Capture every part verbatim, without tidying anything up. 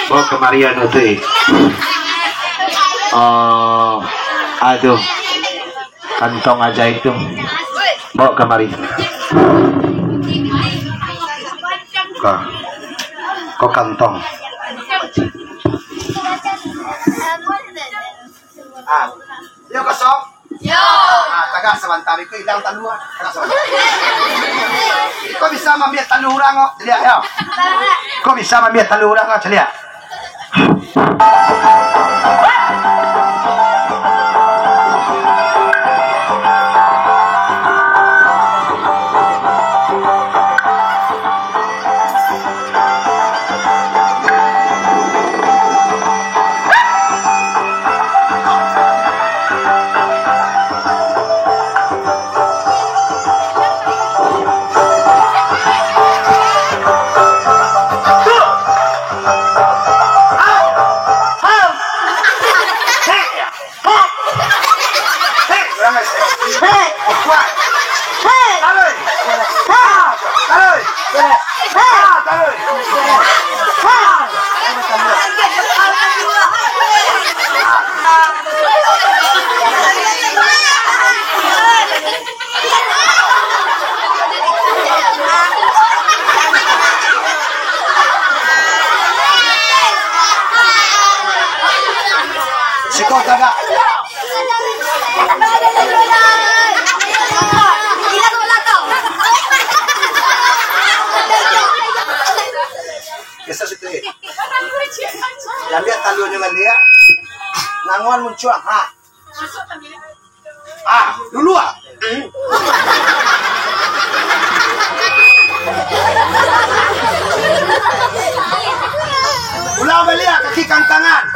Bawa kamari anu tu, eh. Oh, aduh. Kantong ajaib tu. Bawa kamari. Ka. Ko kantong. Ah, yo kosong? Yo. Ah, tagak sabanta, iko ilang talua. Tagak sabanta. Iko bisa maambiak talua urang ko, caliak yo. Ko bisa maambiak talua urang ko, caliak. Siko tagak. Geser situ, eh. Ambiak taluanyo baliak. Nangon muncuang. Ha. Ah, dulu ah. Ulang baliak kaki kantangan.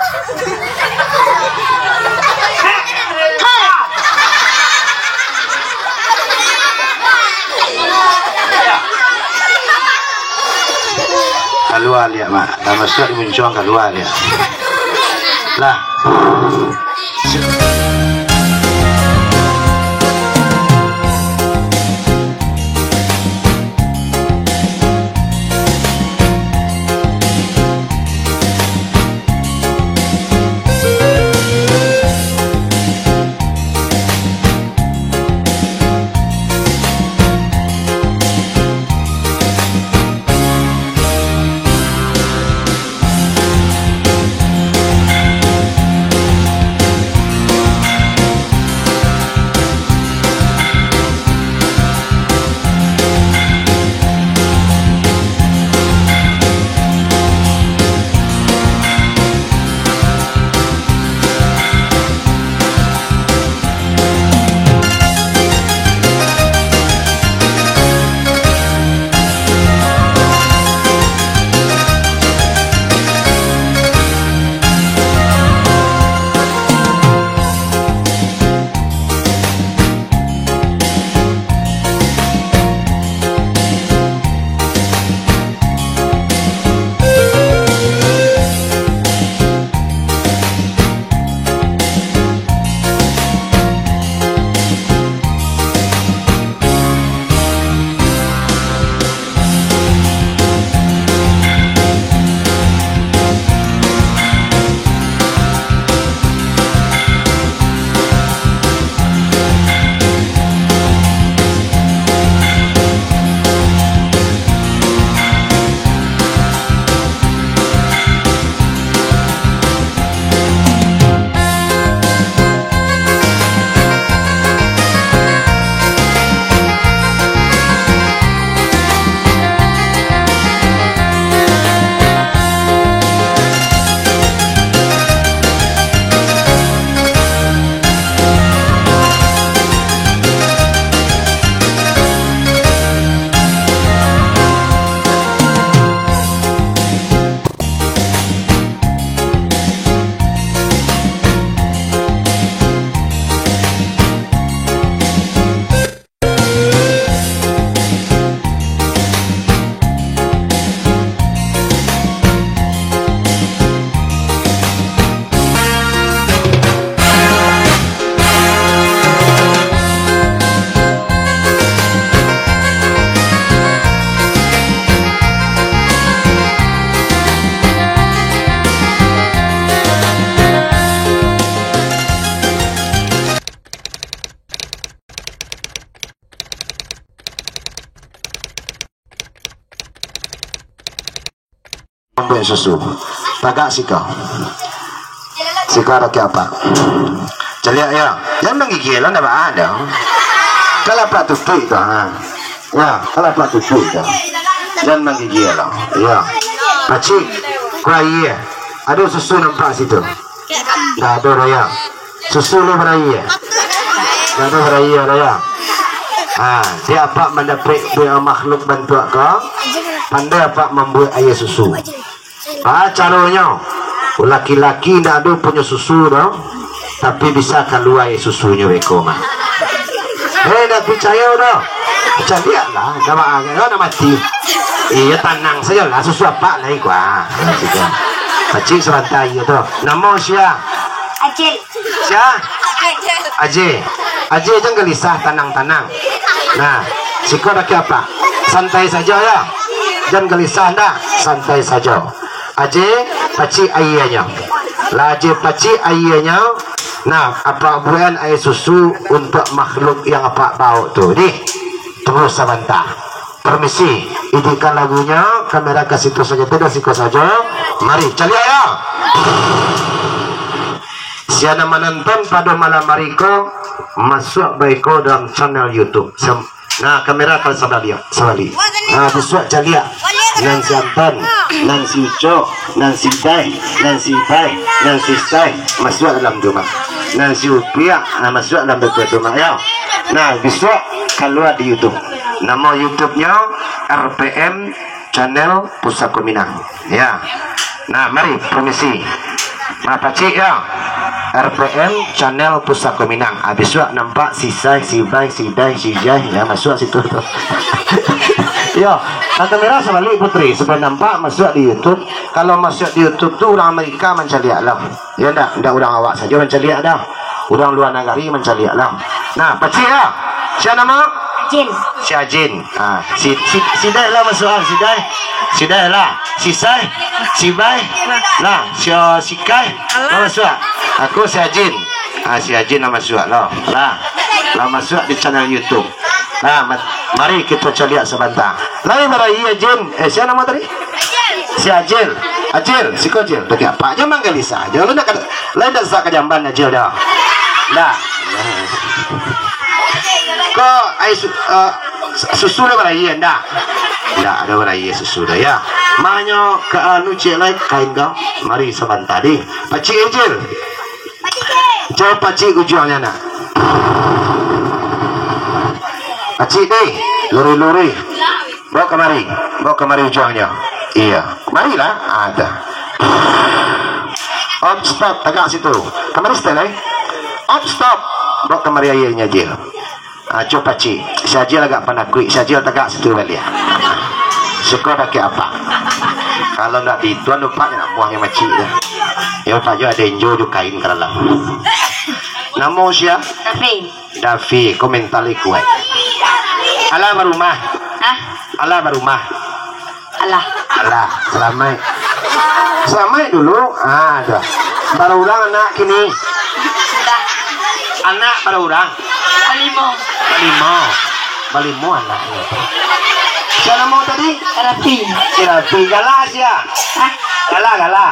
Kalua liak, Mak. Dah masuak di muncuang, kalua liak. Lah. susu. Tagak siko. Siko kaki apak. Caliak yo. Jan manggigia lah, ndak baa doh. Kalau apak tutuik tu, ha. Yo, kalau apak tutuik tu. Jan manggigia lah. Yo. Pacik, ko aia. Ado susu nampak situ. Ndak ado doh yo. Susu lo baraia. Ndak ado baraia doh yo. Ha, di apak mandapek buah makhluk bantuak ko, pandai apak mambuek aia susu. Ah, caronyo, laki-laki indak ado punyo susu doh, tapi bisa kalua susunyo beko mah. Eh, indak picayo doh. Caliak lah, dah ma-, dah mati. Iyo, tanang sajolah, susu apak lai kuah. Nah, situ. Pacik sabanta, iyo tu. Namo sia? Acil. Sia? Aje. Aje, jan galisah, tanang-tanang. Nah, siko kaki apak. Santai sajo yo. Jan galisah ndak, santai sajo. Aje, pacik aianyo. Lah Aje pacik aianyo. Nah, apak buekan aia susu untuak makhluk yang apak baok tu. Dih, tunggu sabanta. Permisi, idikan lagunyo, kamera ka situ sajo, tidak siko sajo. Mari, caliak yo. Sia nan manonton pado malam ari ko, masuak baiko dalam channel YouTube. Sam-, nah, kamera ka sabaliak, sabaliak. Nah, bisuak caliak. Nan si Anton, nan si Ucok, nan si Dai, nan si Bai, nan si Sai, masuak dalam tu mah. Nan si Upiak, nah, masuak dalam tu mah, yo. Nah, bisuak kalua di YouTube. Namo YouTube-nyo R P M Channel Pusako Minang. Ya. Nah, mari, permisi. Nah, pacik yo. R P M Channel Pusako Minang. Ah, bisuak nampak si Sai, si Bai, si Dai, si Jai. Ya, masuak situ tu. Yo, Tante Mira sabaliak, Putri. Supaya nampak, masuak di YouTube. Kalau masuak di YouTube tu, urang Amerika mancaliak lah. Yo ndak, ndak urang awak sajo mancaliak doh. Urang lua nagari mancaliak lah. Nah, pacik yo. Sia namo? Ajin. Si Ajin. Ha, si, si, si Dai lah masuak, si Dai. Si Dai lah. Si Sai, si Bai. Lah, si, si Kai. Lah masuak. Aku si Ajin. Ha, si Ajin lah masuak lah. Lah. Lah masuak di channel YouTube. Nah, ma-, mari kito caliak sabanta. Lai baraia Ajin. Eh, sia namo tadi? Si Ajil. Ajil, siko Ajil. Bagi apak jan manggalisa. Jan lu ndak ka, lai ndak sa ka jamban Ajil doh. Ndak. Ko ai su-, eh, susu lah baraia, ndak? Ndak ado baraia susu doh, yo. Manyo ka anu ciek lai kain ko. Mari sabanta dih. Pacik Ajil. Jauah pacik ujuangnyo nak. Pacik deh, lurih-lurih. Bawa kamari, bawa kamari ujuangnyo. Iya, marilah. Ada. Op, stop, tagak situ. Kamari style, eh. Op, stop. Bawa kamari aianyo, Jil. Ah, cubo pacik. Si Ajil agak panakuik. Si Ajil tagak situ baliak. Siko dakek apak. Kalau ndak di tuan, lupa nak buahnyo macik tu. Yo, Pak Jo, ado injo jo kain ka dalam. Namo sia? Dafi. Dafi, ko mental kuat. Alah barumah. Hah? Alah barumah. Alah. Alah, salamaik. Salamaik dulu. Ah, dah. Bara urang anak kini? Sudah. Anak bara urang? Balimo. Balimo. Balimo anaknyo. Sia namo tadi? Rafi. Si Rafi. Gala sia? Hah? Gala, gala.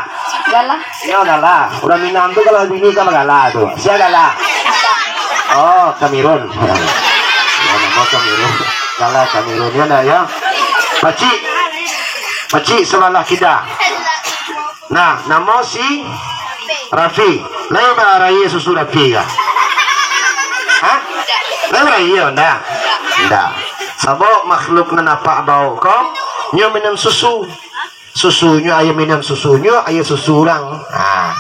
Gala. Iyo, gala. Urang Minang tu kalau bini kan bagala tu. Sia gala? Oh, Kamirun. Yo, namo Kamirun. Gala Kamirun, yo ndak, yo? Pacik. Pacik sabalah kida. Nah, namo si Rafi. Lai baraia susu Rafi kah? Hah? Lai baraia, ndak? Ndak. Sabab makhluk nan apak baok ko, nyo minum susu. Susunyo, aia minum susunyo, aia susu urang. Ha.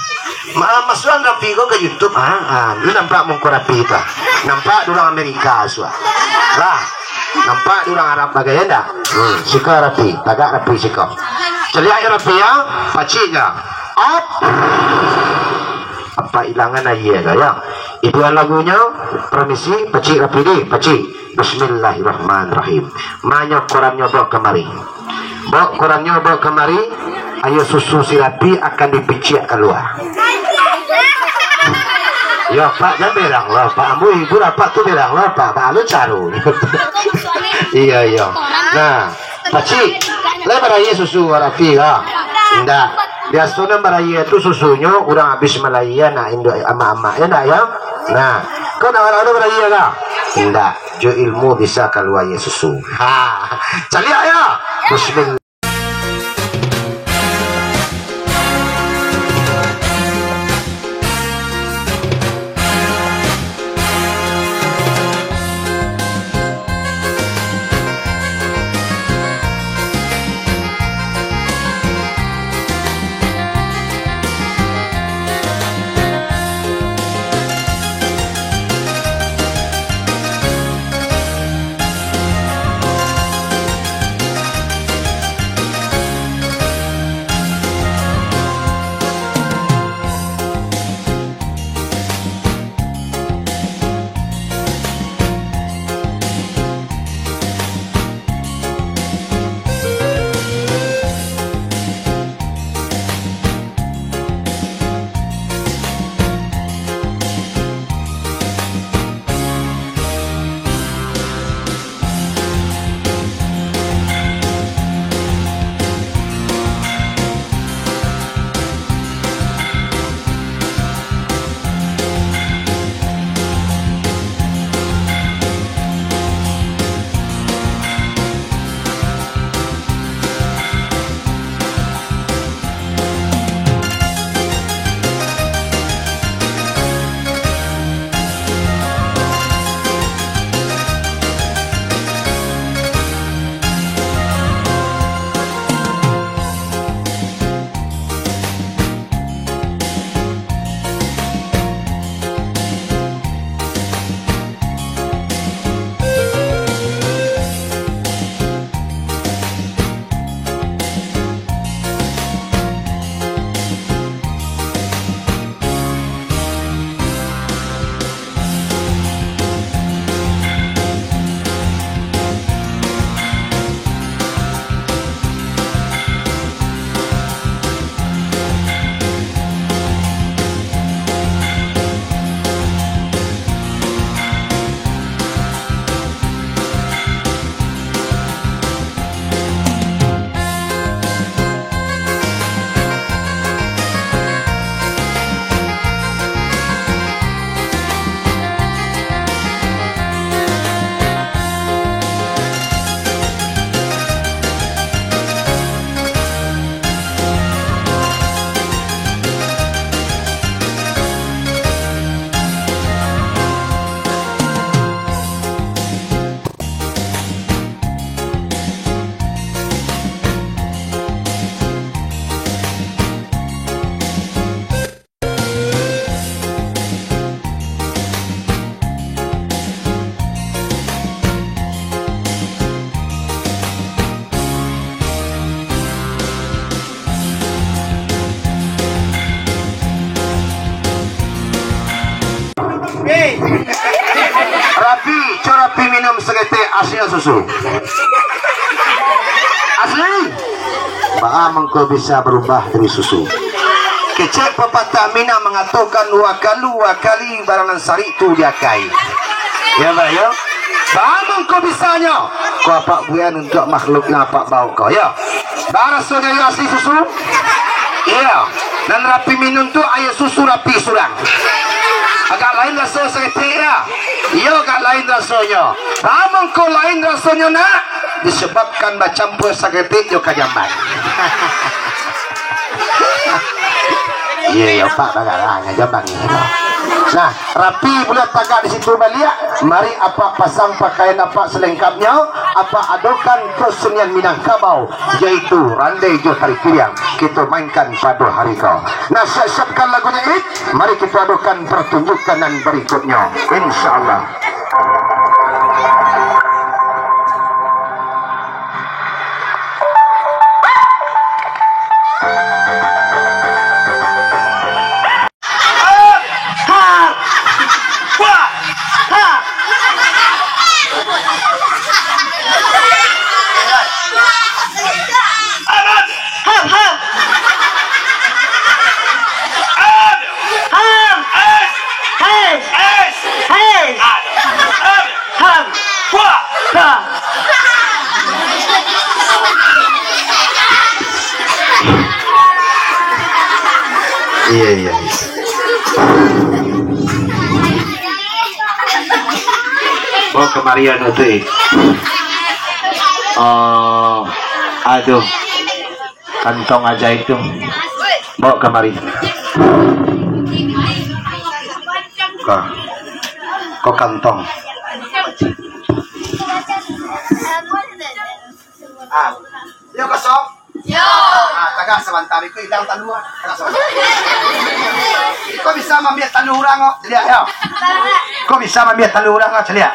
Ma-, masuakan Rafi ko ka YouTube, ha. Ha, lu nampak muko Rafi tu, ha. Nampak di urang Amerika suah. Lah. Nampak di urang Arab bagai, ndak? Hmm, siko Rafi, tagak Rafi siko. Caliak yo Rafi yo, pacik jo. Op. Apak ilangan aia ko yo. Iduan lagunyo, permisi, pacik Rafi deh, pacik. Bismillahirrahmanirrahim. Manyo korannyo baok kamari. Baok korannyo, baok kamari, aia susu si Rafi akan dipiciak kalua. Yo, Pak, jan berang lo, Pak. Ambo hibur apak tu berang lo, Pak. Baa lo caro. Iyo, iyo. Nah, pacik, lai baraia susu Rafi lah. Indak. Biasonyo barayia tu susunyo urang abih malayia anak induak amak-amak, yo ndak, yo? Nah, kau ndak ngarang barayia kah? Indak. Jo ilmu bisa kalua aia susu. Ha, caliak yo. Bismillah. Rapi, co Rapi minum saketek, asli susu. Asli. Baa mangko bisa barubah dari susu? Kecek papatah Minang mangatokan, dua kalu, dua kali, barang nan sarik tu diakai. Yo, Bah, yo. Baa mangko bisanyo? Ko apak buek untuak makhluk nan apak baok ko, yo. Baa rasonyo, yo, asli susu? Iyo. Nan Rapi minum tu aia susu Rapi surang. Agak lain raso saketek, yo. Iyo, agak lain rasonyo. Baa mangko lain rasonyo, nak? Disebabkan bacampua saketek jo kajamban. Iyo, iyo, Pak, bagarah, kajamban ni. Nah, Rapi buliah tagak di situ baliak. Mari apak pasang pakaian apak salengkapnyo, apak adokan kesenian Minangkabau, yaitu randai jo tari piriang. Kito mainkan pado hari ko. Nah, siap-siapkan lagunyo, Ip. Mari kito adokan pertunjukan nan barikutnyo, insyaallah. Hap, hap. An. An. Es. Hes. Es. Hes. An. Iya, iya. Bawa kemari anu tu, eh. Oh, aduh. Kantong ajaib tu. Bawa kemari. Kok, kok kantong. Ah, yo kosong. Yo. Ah, tagak sabanta, iko ilang talua. Tagak sabanta. Iko bisa maambiak talua urang kok, caliak yo. Iko bisa maambiak talua urang kok, caliak.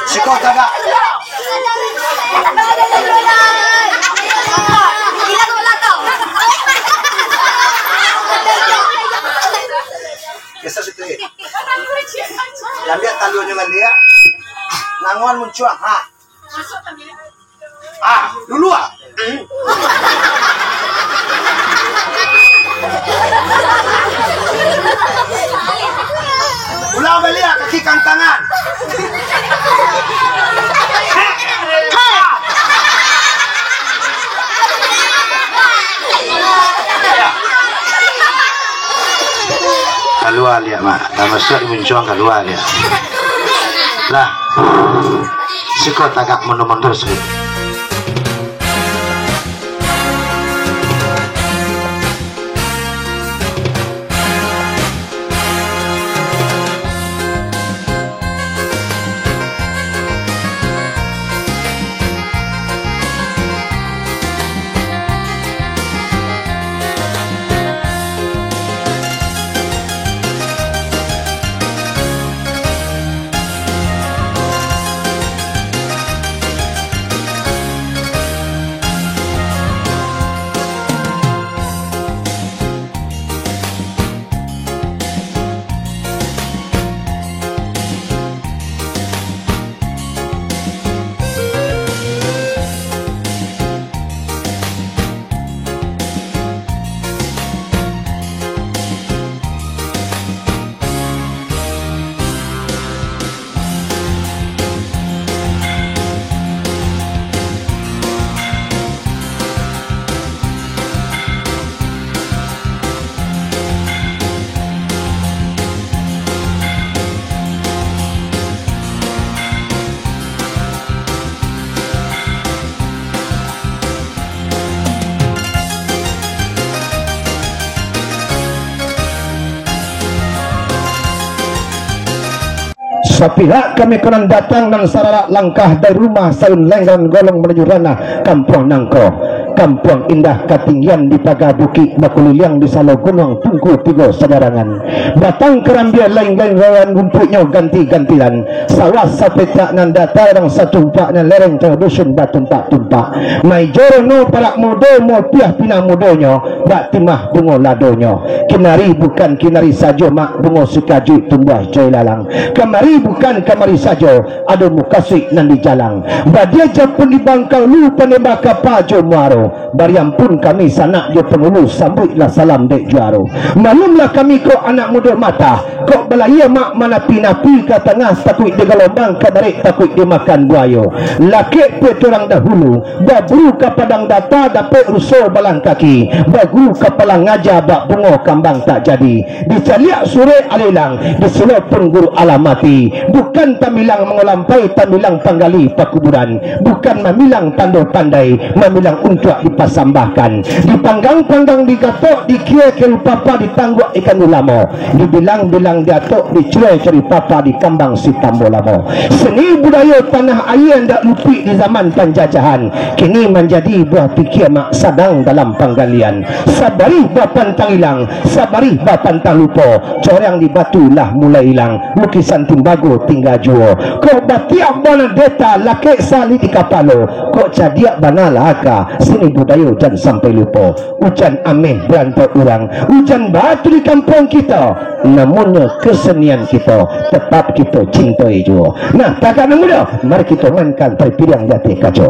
Siko tagak. Geser sikit. Diambiak taluanyo baliak. Nangon muncuang. Ha. Ah, dulu ah. Ulang baliak kaki kantangan. Kalua liak, Mak. Dah masuak di muncuang, kalua liak. Lah. Siko tagak mundur-mundur sikit. Sapihak kami ko nan datang, nan sararak langkah dari rumah, saun lenggang golong manuju ranah kampuang nangko. Kampuang indah katinggian di paga bukik, bakuliliang di salo gunuang, tungku tigo sajarangan. Batang karambia lain-lain, rawan rumpuiknyo ganti-gantian. Sawah sapetak nan data, ladang satumpak nan lereng, tangah dusun batumpak-tumpak. Maijo rono parak mudo, mopiah pinang mudonyo, bak timah bungo ladonyo. Kinari bukan kinari sajo, Mak, bungo sikajuik tumbuah jo ilalang. Kamari bukan kamari sajo, ado mukasuik nan dijalang. Badia japun di bangkang lu, panembak kapa jo muaro. Bari ampun kami sanak jo pangulu, sambuiklah salam dek juaro. Maklumlah kami ko anak mudo matah, kok balayia Mak manapi-napi ka tangah, takuik digalombang, ka barek takuik dimakan buayo. Lakek pia tu urang dahulu, baburu ka padang data, dapek ruso balang kaki, baguru ka palang aja, bak bungo kambang tak jadi. Dicaliak surek alelang, di silo pun guru alah mati. Bukan tamilang mangolampai, tamilang panggali pakuburan. Bukan mamilang tando pandai, mamilang untuak dipasambahkan. Dipanggang-panggang digatok, dikie-kie papa ditangguak ikan ulamo. Dibilang-bilang diatok, dicurai-curai papa dikambang si tambo lamo. Seni budayo tanah aia ndak lupuik di zaman panjajahan. Kini manjadi buah pikia mak sadang dalam panggalian. Sabarih bapantang ilang, sabarih bapantang lupo. Corang di batu lah mulai ilang, lukisan timbago tingga juo. Kok batiak bana deta lakek sali di kapalo, kok cadiak bana lah aka, seni budayo jan sampai lupo. Ujan ameh barantau urang, ujan batu di kampuang kito, namonyo kesenian kito, tetap kito cintoi juo. Nah, tagak nan mudo, mari kito mainkan tari piriang di ateh kaco.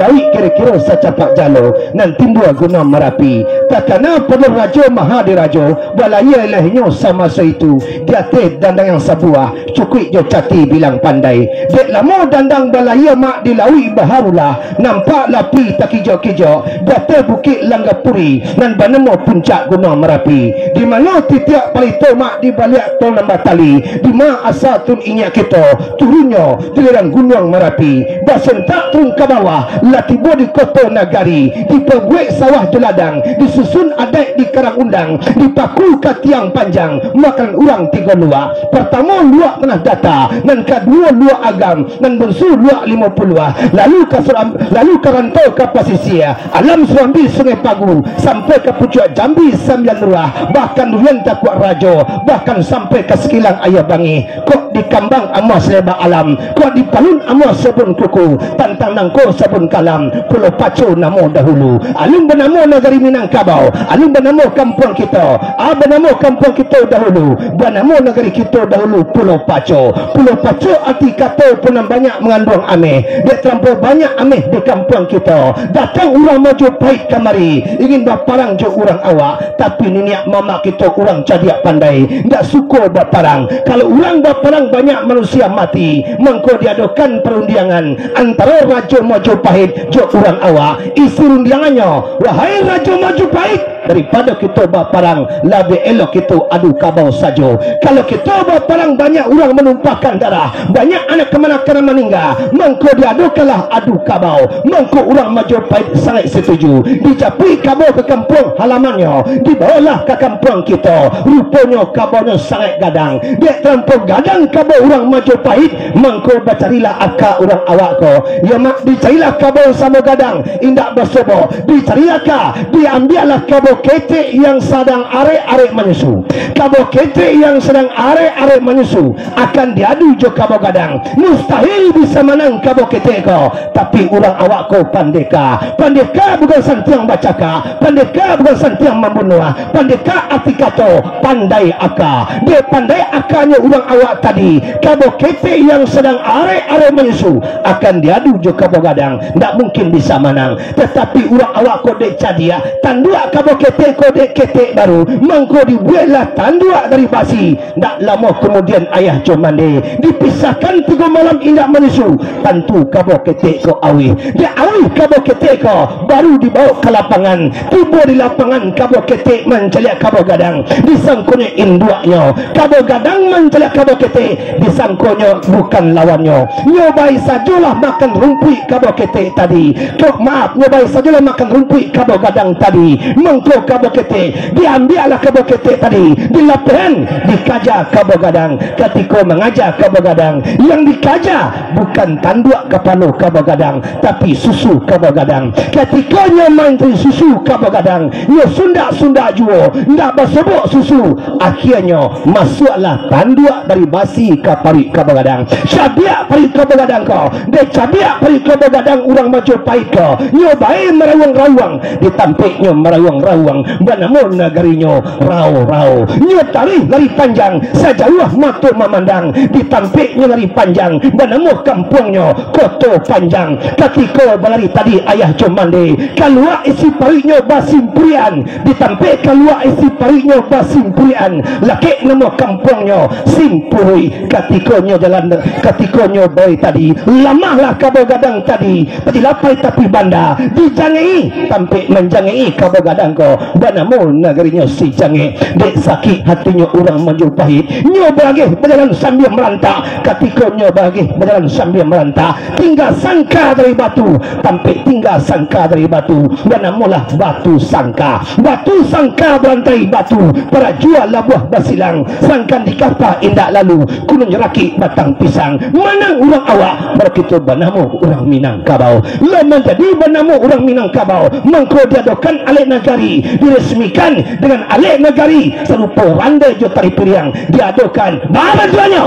Lauik kiro-kiro sacapak jalo, nan timbua Gunuang Marapi. Takana pado Rajo Mahadirajo, balayia lahianyo samaso itu, di ateh dandang nan sabuah, cukuik jo cati bilang pandai. Dek lamo dandang balayia mak di lauik baharulah, nampak lapi takijok-kijok, di ateh Bukik Langgapuri, nan banamo Puncak Gunuang Marapi. Di mano titiak palito mak di baliak tol nan batali, di ma asa turun inyiak kito, turunnyo di lereng Gunuang Marapi. Basentak turun ka bawah, lah tibo di koto nagari, dipabuek sawah jo ladang, disusun adaik di karang undang, dipaku ka tiang panjang, makanan urang tigo luak. Partamo luak Tanah Data, nan kaduo luak Agam, nan bunsu luak Limo Puluah, lalu ka Suram-, lalu ka rantau ka pasisia, Alam Surambi Sungai Pagu, sampai ka pucuak Jambi Sambilan Ruah, bahkan Durian Takuak Rajo, bahkan sampai ka Sakilang Aia Bangih. Kok di Kambang amuah saleba alam, kok di Palun amuah sabun kuku, tantang nangko sabun kalam, Pulau Paco namo dahulu. Alun banamo nagari Minangkabau, alun banamo kampuang kito, a banamo kampuang kito dahulu, banamo nagari kito dahulu Pulau Paco. Pulau Paco arti kato pun nan banyak manganduang ameh. Dek talampau banyak ameh di kampuang kito. Datang urang Majapahit kamari, ingin baparang jo urang awak. Tapi niniak mamak kito urang cadiak pandai, ndak suko baparang. Kalau urang baparang banyak manusia mati, mangko diadokan parundiangan antaro Rajo Majapahit jo urang awak. Isi rundiangannyo, wahai Rajo Majapahit, daripado kito baparang, labiah elok kito adu kabau sajo. Kalau kito baparang banyak urang manumpahkan darah, banyak anak kamanakan nan maningga, mangko diadokanlah adu kabau. Mangko urang Majapahit sangaik satuju. Dijapuik kabau ka kampuang halamannyo, dibawolah ka kampuang kito. Ruponyo kabaunyo sangaik gadang. Dek talampau gadang kabau urang Majapahit, mangko bacarilah aka urang awak ko. Yo mak, dicarilah kabau samo gadang, indak basobok. Dicari aka, diambiaklah kabau ketek yang sadang arek-arek manyusu. Kabau ketek yang sadang arek-arek manyusu akan diadu jo kabau gadang. Mustahil bisa manang kabau ketek ko. Tapi urang awak ko pandeka. Pandeka bukan santiang bacakak. Pandeka bukan santiang mambunuah. Pandeka arti kato pandai aka. Dek pandai akanyo urang awak tadi, kabau ketek yang sadang arek-arek manyusu akan diadu jo kabau gadang. Ndak mungkin bisa manang. Tatapi urang awak ko dek cadiak, tanduak kabau ketek ko dek ketek baru, mangko dibueklah tanduak dari basi. Ndak lamo kamudian ayah jo mande dipisahkan tigo malam indak manyusu, tantu kabau ketek ko auih. Dek auih kabau ketek ko, baru dibaok ka lapangan. Tibo di lapangan, kabau ketek mancaliak kabau gadang. Disangkonyo induaknyo, kabau gadang mancaliak kabau ketek. disangkonyo bukan lawannyo. Nyo bae sajolah makan rumpuik kabau ketek tadi. Kok maaf, nyo bae sajolah makan rumpuik kabau gadang tadi. Mangko kabau ketek, diambiaklah kabau ketek tadi, dilapehan, dikaja kabau gadang. Katiko mangaja kabau gadang, yang dikaja bukan tanduak kapalo kabau gadang, tapi susu kabau gadang. Katiko nyo mancari susu kabau gadang, nyo sundak-sundak juo, ndak basobok susu. Akhianyo, masuaklah tanduak dari basi ka paruik kabau gadang. Cabiak paruik kabau gadang ko, dek cabiak paruik kabau gadang urang Majapahit ko, nyo bae marawang-rawang, di tampek nyo marawang-rawang, banamo nagarinyo Rao-Rao. Nyo taruih lari panjang, sajauah mato mamandang, di tampek nyo lari panjang, banamo kampuangnyo Koto Panjang. Katiko balari tadi ayah jo mande, kalua isi paruiknyo basimpurian, di tampek kalua isi paruiknyo basimpurian, lakek namo kampuangnyo Simpuruik. Katiko nyo jalan, katiko nyo bae tadi, lamahlah kabau gadang tadi, tadi lapai tapi banda, dijangei, tampek manjangei kabau gadang ko, banamo nagarinyo Sijangek. Dek sakik hatinyo urang Majapahit, nyo bageh bajalan sambia marantak. Katiko nyo bageh bajalan sambia marantak, tingga sangka dari batu, tampek tingga sangka dari batu, banamolah Batu Sangka. Batu Sangka balantai batu, parajua labuah basilang, sangkan di kapa indak lalu, kunun rakik batang pisang. Manang urang awak, baru kito banamo urang Minangkabau. Lah manjadi banamo urang Minangkabau, mangko diadokan alek nagari, diresmikan dengan alek nagari, sarupo randai jo tari piriang, diadokan. Baa bantuaknyo?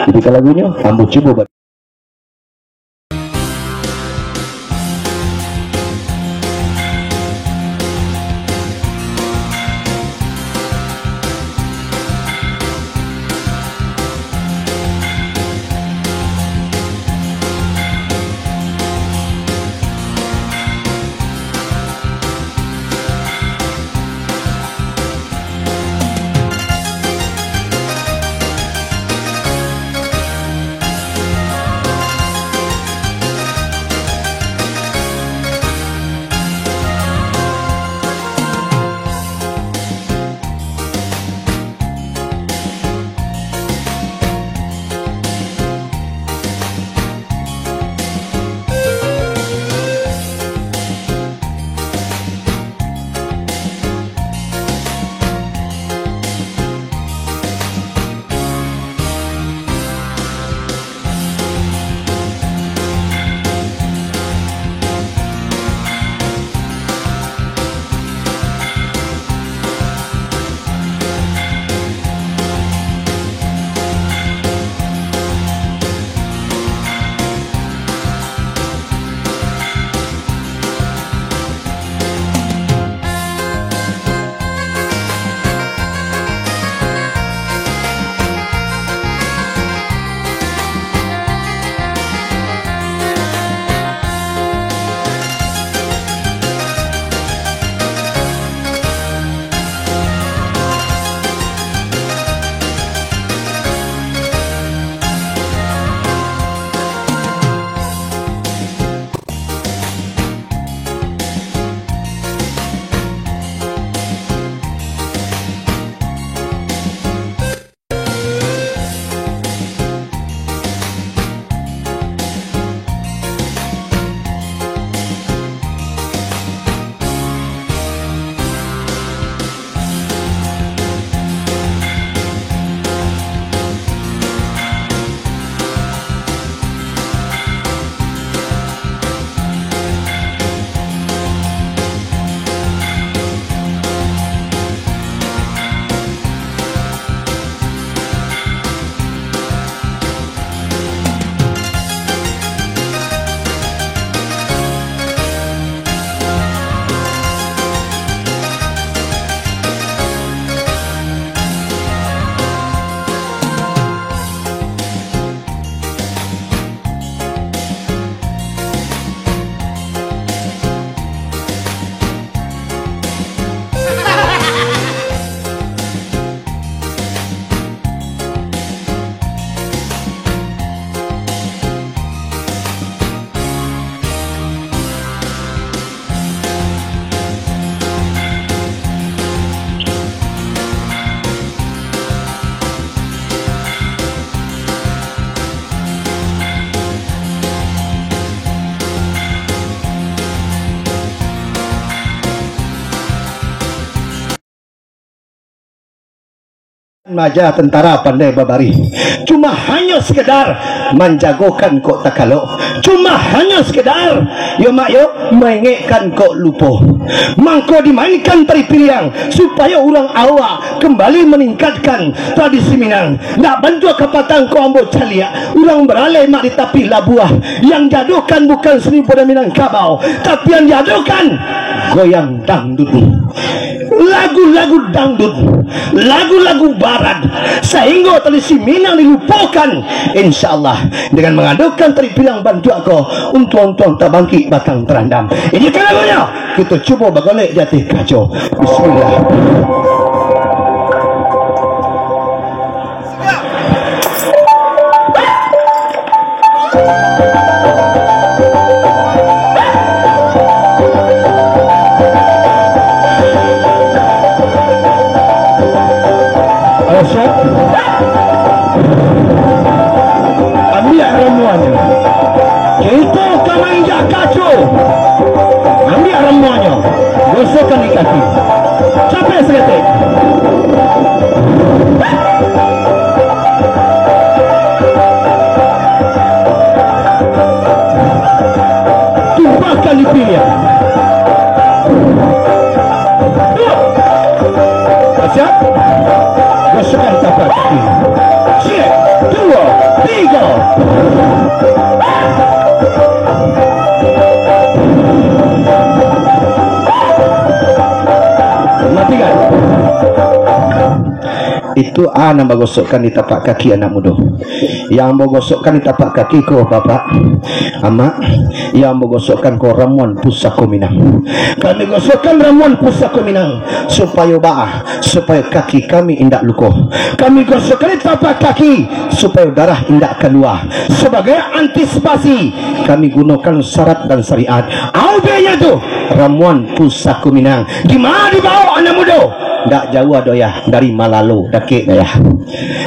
Jadi, kalau lagunyo, ambo cubo ba- Maja tentara pandai babarih. Cuma hanyo sekedar manjagokan kok takalok. Cuma hanyo sekedar, yo mak yo, maingekkan kok lupo. Mangko dimainkan tari piriang, supayo urang awak kembali meningkatkan tradisi Minang. Nak bantuak kapatang ko ambo caliak, urang baraleh mak di tapi labuah. Yang diadokan bukan seni budaya Minangkabau, tapi yang diadokan goyang dangdut, lagu-lagu dangdut, lagu-lagu barat, sahinggo tradisi Minang dilupokan. Insya Allah, dengan mangadokan tari piriang bantuak ko, untuang-untuang tabangkik batang tarandam. Ini kan lagunyo. Kito cubo bagolek di ateh kaco. Bismillah. Ayo, siap. Ambiak ramuannyo. Kito ka mainjak kaco. Ambiak ramuannyo. Gosokkan di kaki. Capek saketek. Tumpahkan di piriang. Siap? Gosokkan tapak kaki. Siap. Duo, tigo. Matikan. Itu a nan bagosokkan di tapak kaki anak mudo. Yang bagosokkan di tapak kaki ko bapak, amak, yang bagosokkan ko ramuan pusako Minang. Kami gosokkan ramuan pusako Minang, supayo baa, supayo kaki kami indak luko. Kami gosokkan di tapak kaki, supayo darah indak kalua. Sabagai antisipasi, kami gunokan syarat dan syariat. Aubenya tu, ramuan pusako Minang. Di ma dibaok anak mudo? Ndak jauah doh, yah, dari Malalo, dakek doh, yah.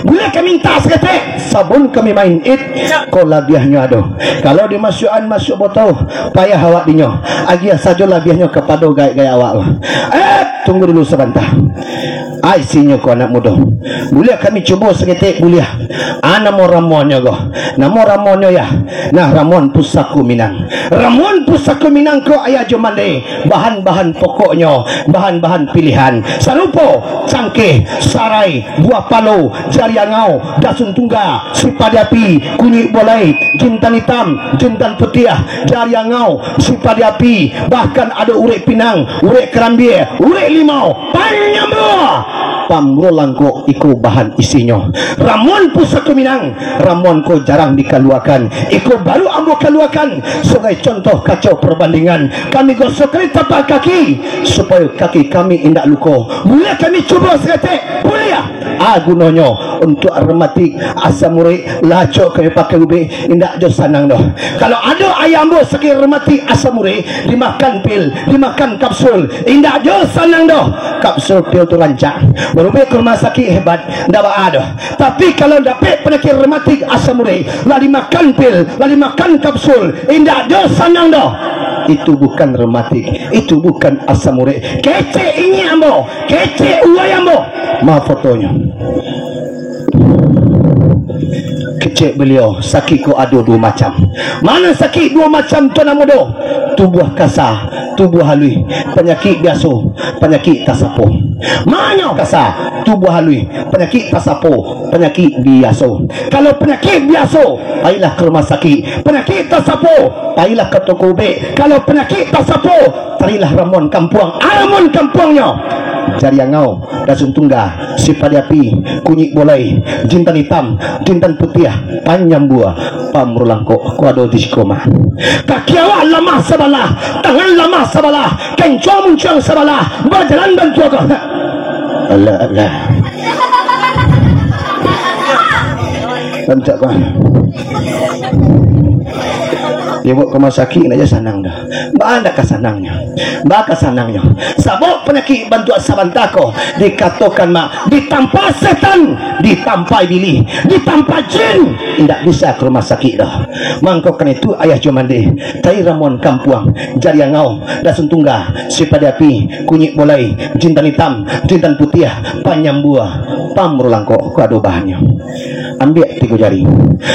Buliah ka mintak saketek, sabun kami main it, ko labiahnyo ado. Kalau dimasuakan masuak botol, payah awak dinyo. Agiah sajo labiahnyo kapado gaek-gaek awak lah. Eh, tunggu dulu sabanta. Ai, sinyo ko anak mudo. Buliah kami cubo saketek, buliah. Ah, namo ramuannyo ko. Namo ramuannyo, yah. Nah, ramuan pusako Minang. Ramuan pusako Minang ko, ayah jo mande. Bahan-bahan pokoknyo, bahan-bahan pilihan. Sarupo, cangkeh, sarai, buah palo, jari angau, dasun tungga, sipadi api, kunyik bolai, jintan itam, jintan putiah, jari angau, sipadi api, bahkan ado urek pinang, urek karambia, urek limau, panyambua. Pamuro langkok, iko bahan isinyo. Ramuan pusako Minang, ramuan ko jarang dikaluakan. Iko baru ambo kaluakan sabagai contoh kaco perbandingan. Kami gosokkan di tapak kaki, supayo kaki kami indak luko. Buliah kami cubo saketek? Buliah. Ah, gunonyo untuak rematik, asam urat, lacok kami pakai ubek, indak jo sanang doh. Kalau ado ayah ambo sakik rematik, asam urat, dimakan pil, dimakan kapsul, indak jo sanang doh. Kapsul pil tu rancak. Barubek ka rumah sakik hebat, ndak baa doh. Tapi kalau dapek panyakik rematik asam urat, lah dimakan pil, lah dimakan kapsul, indak jo sanang doh. Itu bukan rematik, itu bukan asam urat. Kecek ingek ambo, kecek uwai ambo. Ma fotonyo. Kecek baliau, sakik ko ado duo macam. Mano sakik duo macam tu, anak mudo? Tubuah kasa, tubuah haluih, panyakik biaso, panyakik tasapo. Mano kasa, tubuah haluih, panyakik tasapo, panyakik biaso. Kalau panyakik biaso, pailah ka rumah sakik. Panyakik tasapo, pailah ka toko ubek. Kalau panyakik tasapo, carilah ramuan kampuang. Ramuan kampuangnyo, jari angau, dasun tungga, sipadi api, kunyik bolai, jintan itam, jintan putiah, panyambua, pamuro langkok, ko ado di siko mah. Kaki awak lamah sabalah, tangan lamah sabalah, kencong muncuang sabalah, bajalan bantuak ko. Alah, alah. Rancak ko. Dibaok ka rumah sakik, ndak jo sanang doh. Baa ndak ka sanangnyo? Baa ka sanangnyo? Sabab panyakik bantuak sabanta ko, dikatokan mak, ditampa setan, ditampa ibilih, ditampa jin, indak bisa ka rumah sakik doh. Mangko karano itu, ayah jo mande, cari ramuan kampuang, jari angau, dasun tungga, sipadi api, kunyik bolai, jintan itam, jintan putiah, panyambua, Pam rulangkok, ko ado bahannyo. Ambiak tigo jari.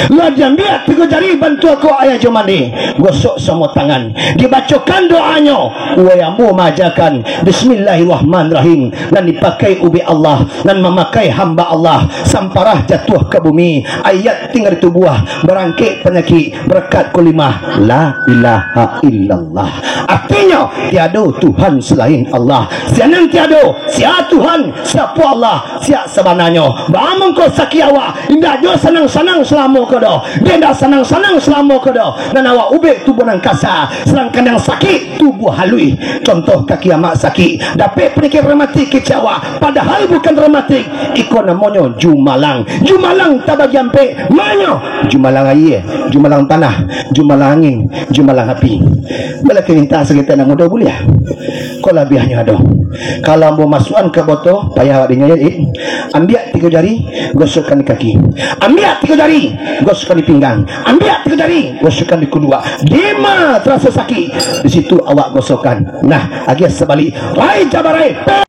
Lah diambiak tigo jari, bantuak ko ayah jo mande. Gosok samo tangan. Dibacokan doanyo. Uwai ambo maajakan. Bismillahirrahmanirrahim. Nan dipakai ubek Allah. Nan mamakai hamba Allah. Samparah jatuah ka bumi. Ayat tingga di tubuah. Barangkek panyakik. Barakat kalimah. La ilaha illallah. Artinyo, tiado Tuhan salain Allah. Sia nan tiado, sia Tuhan, sia pulo Allah, sia sabananyo. Baa mangko sakik awak, indak jo sanang-sanang salamo ko doh. Dek indak sanang-sanang salamo ko doh. Nan awak ubek tubuah nan kasa, sadangkan nan sakik tubuah haluih. Contoh kaki amak sakik, dapek panyakik rematik kecek awak, padahal bukan rematik. Iko namonyo jumalang. Jumalang tabagi ampek. Manyo? Jumalang aia, jumalang tanah, jumalang angin, jumalang api. Balaki mintak saketek anak mudo buliah. Ko labiahnyo ado. Kalau ambo masuakan ka boto, payah awak dinyo, eh. Ambiak tigo jari, gosokkan di kaki. Ambiak tigo jari, gosokkan di pinggang. Ambiak tigo jari, gosokkan di kunduak. Dima taraso sakik, di situ awak gosokkan. Nah, agiah sabalik. Rai jabarai.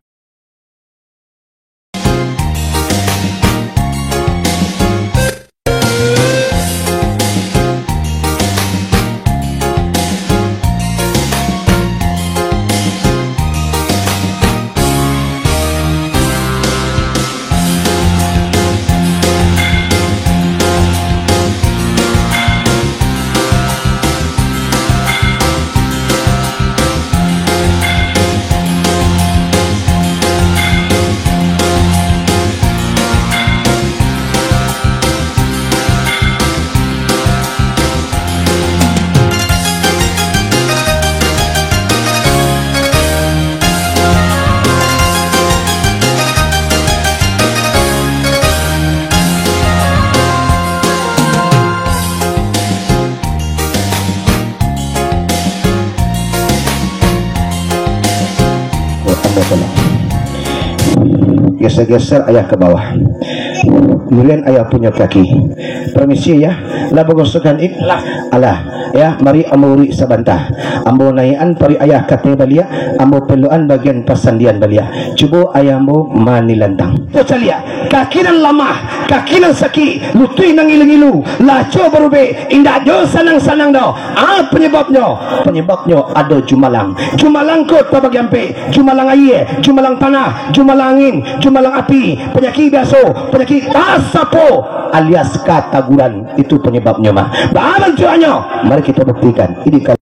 Geser-geser ayah ka bawah. Kemudian ayah punyo kaki. Permisi, Yah. Lah bagosokkan id? Alah. Alah. Yah, mari ambo uruik sabanta. Ambo naiakan paruik ayah ka ateh baliak, ambo pelokan bagian pasandian baliak. Cubo ayah ambo manilantang. Tuh caliak, kaki nan lamah, kaki nan sakik, lutuik nan ngilu-ngilu, laco barubek, indak jo sanang-sanang doh. Ah, panyababnyo, panyababnyo ado jumalang. Jumalang ko tabagi ampek, jumalang aia, jumalang tanah, jumalang angin, jumalang api, panyakik biaso, panyakik kasapo, alias kataguran. Itu panyababnyo mah. Baa bantuaknyo? Mari kito buktikan. Ini kalau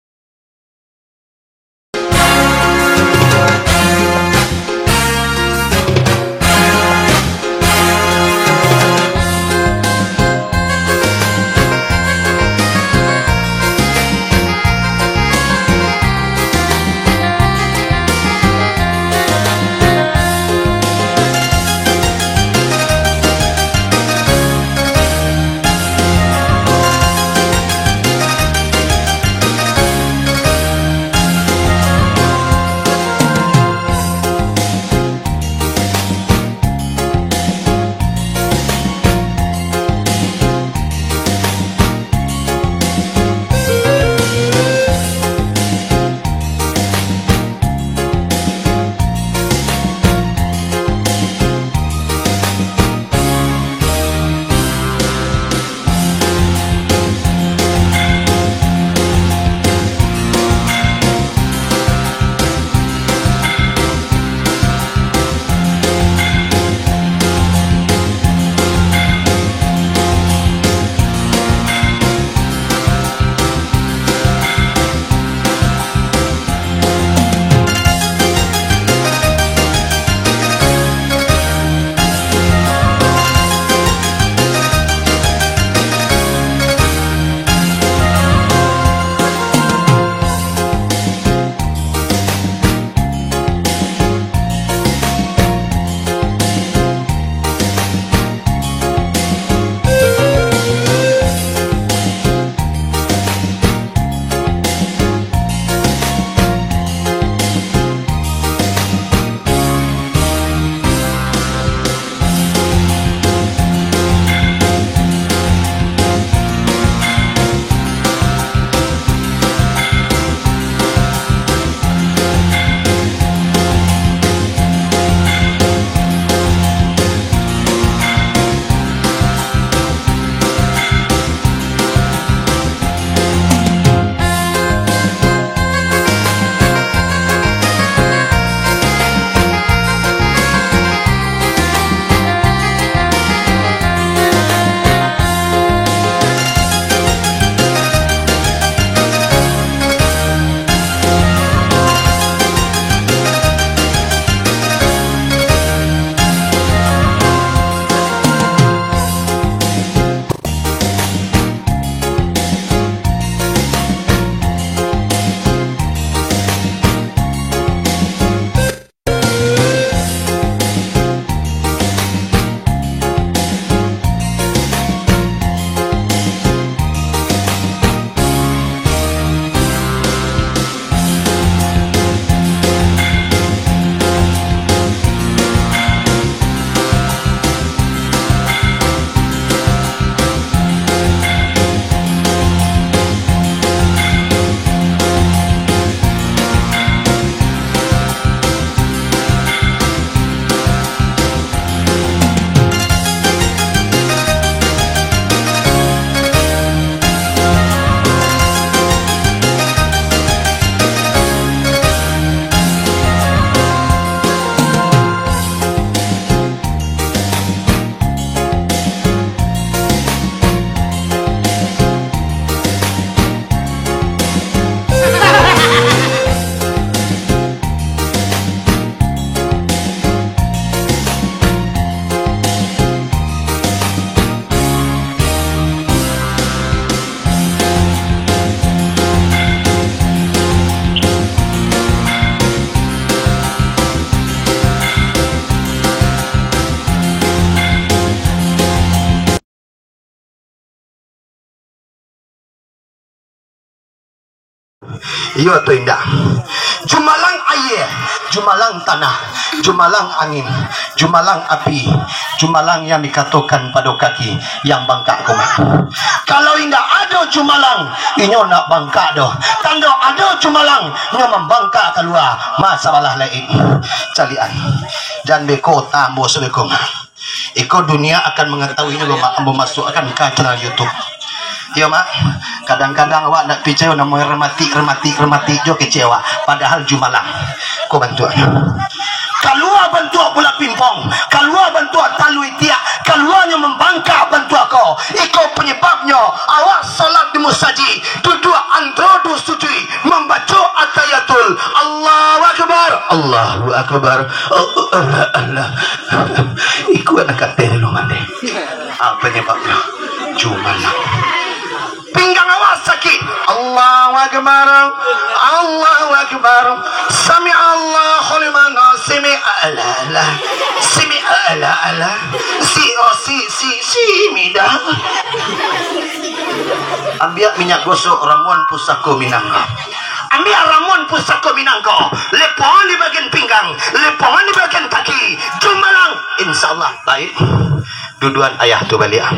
Iyo atau indak? Jumalang aia, jumalang tanah, jumalang angin, jumalang api, jumalang yang dikatokan pado kaki, yang bangkak ko mah. Kalau indak ado jumalang, inyo ndak bangkak doh. Tando ado jumalang, inyo mambangkak kalua. Masalah lain. Caliak an. Jan beko tambo sabeko mah. Iko dunia akan mangatahuinyo, lo, Mak, ambo masuakkan ka channel YouTube. Iyo, Mak, kadang-kadang awak ndak picayo, namo rematik, rematik, rematik jo kecek awak. Padahal jumalang. Ko bantuaknyo. Kalua bantuak bola pingpong, kalua bantuak talua itiak, kaluanyo mambangkak bantuak ko. Iko panyababnyo, awak salat di musajik, duduak antaro duo sujud, mambaco atahiyatul, Allahu Akbar, Allahu Akbar, Allah, Allah. Ikuan kateh dulu mande. Apa panyababnyo? Jumalang. Pinggang awak sakik. Allahu Akbar, Allahu Akbar. Sami Allahu liman, sami ala ala. Sami ala ala. Si, oh, si, si, si, mida. Ambiak minyak gosok ramuan pusako Minang ko. Ambiak ramuan pusako Minang ko. Lepongan di bagian pinggang, lepongan di bagian kaki. Jumalang, insyaallah baik. Duduan ayah tu baliak.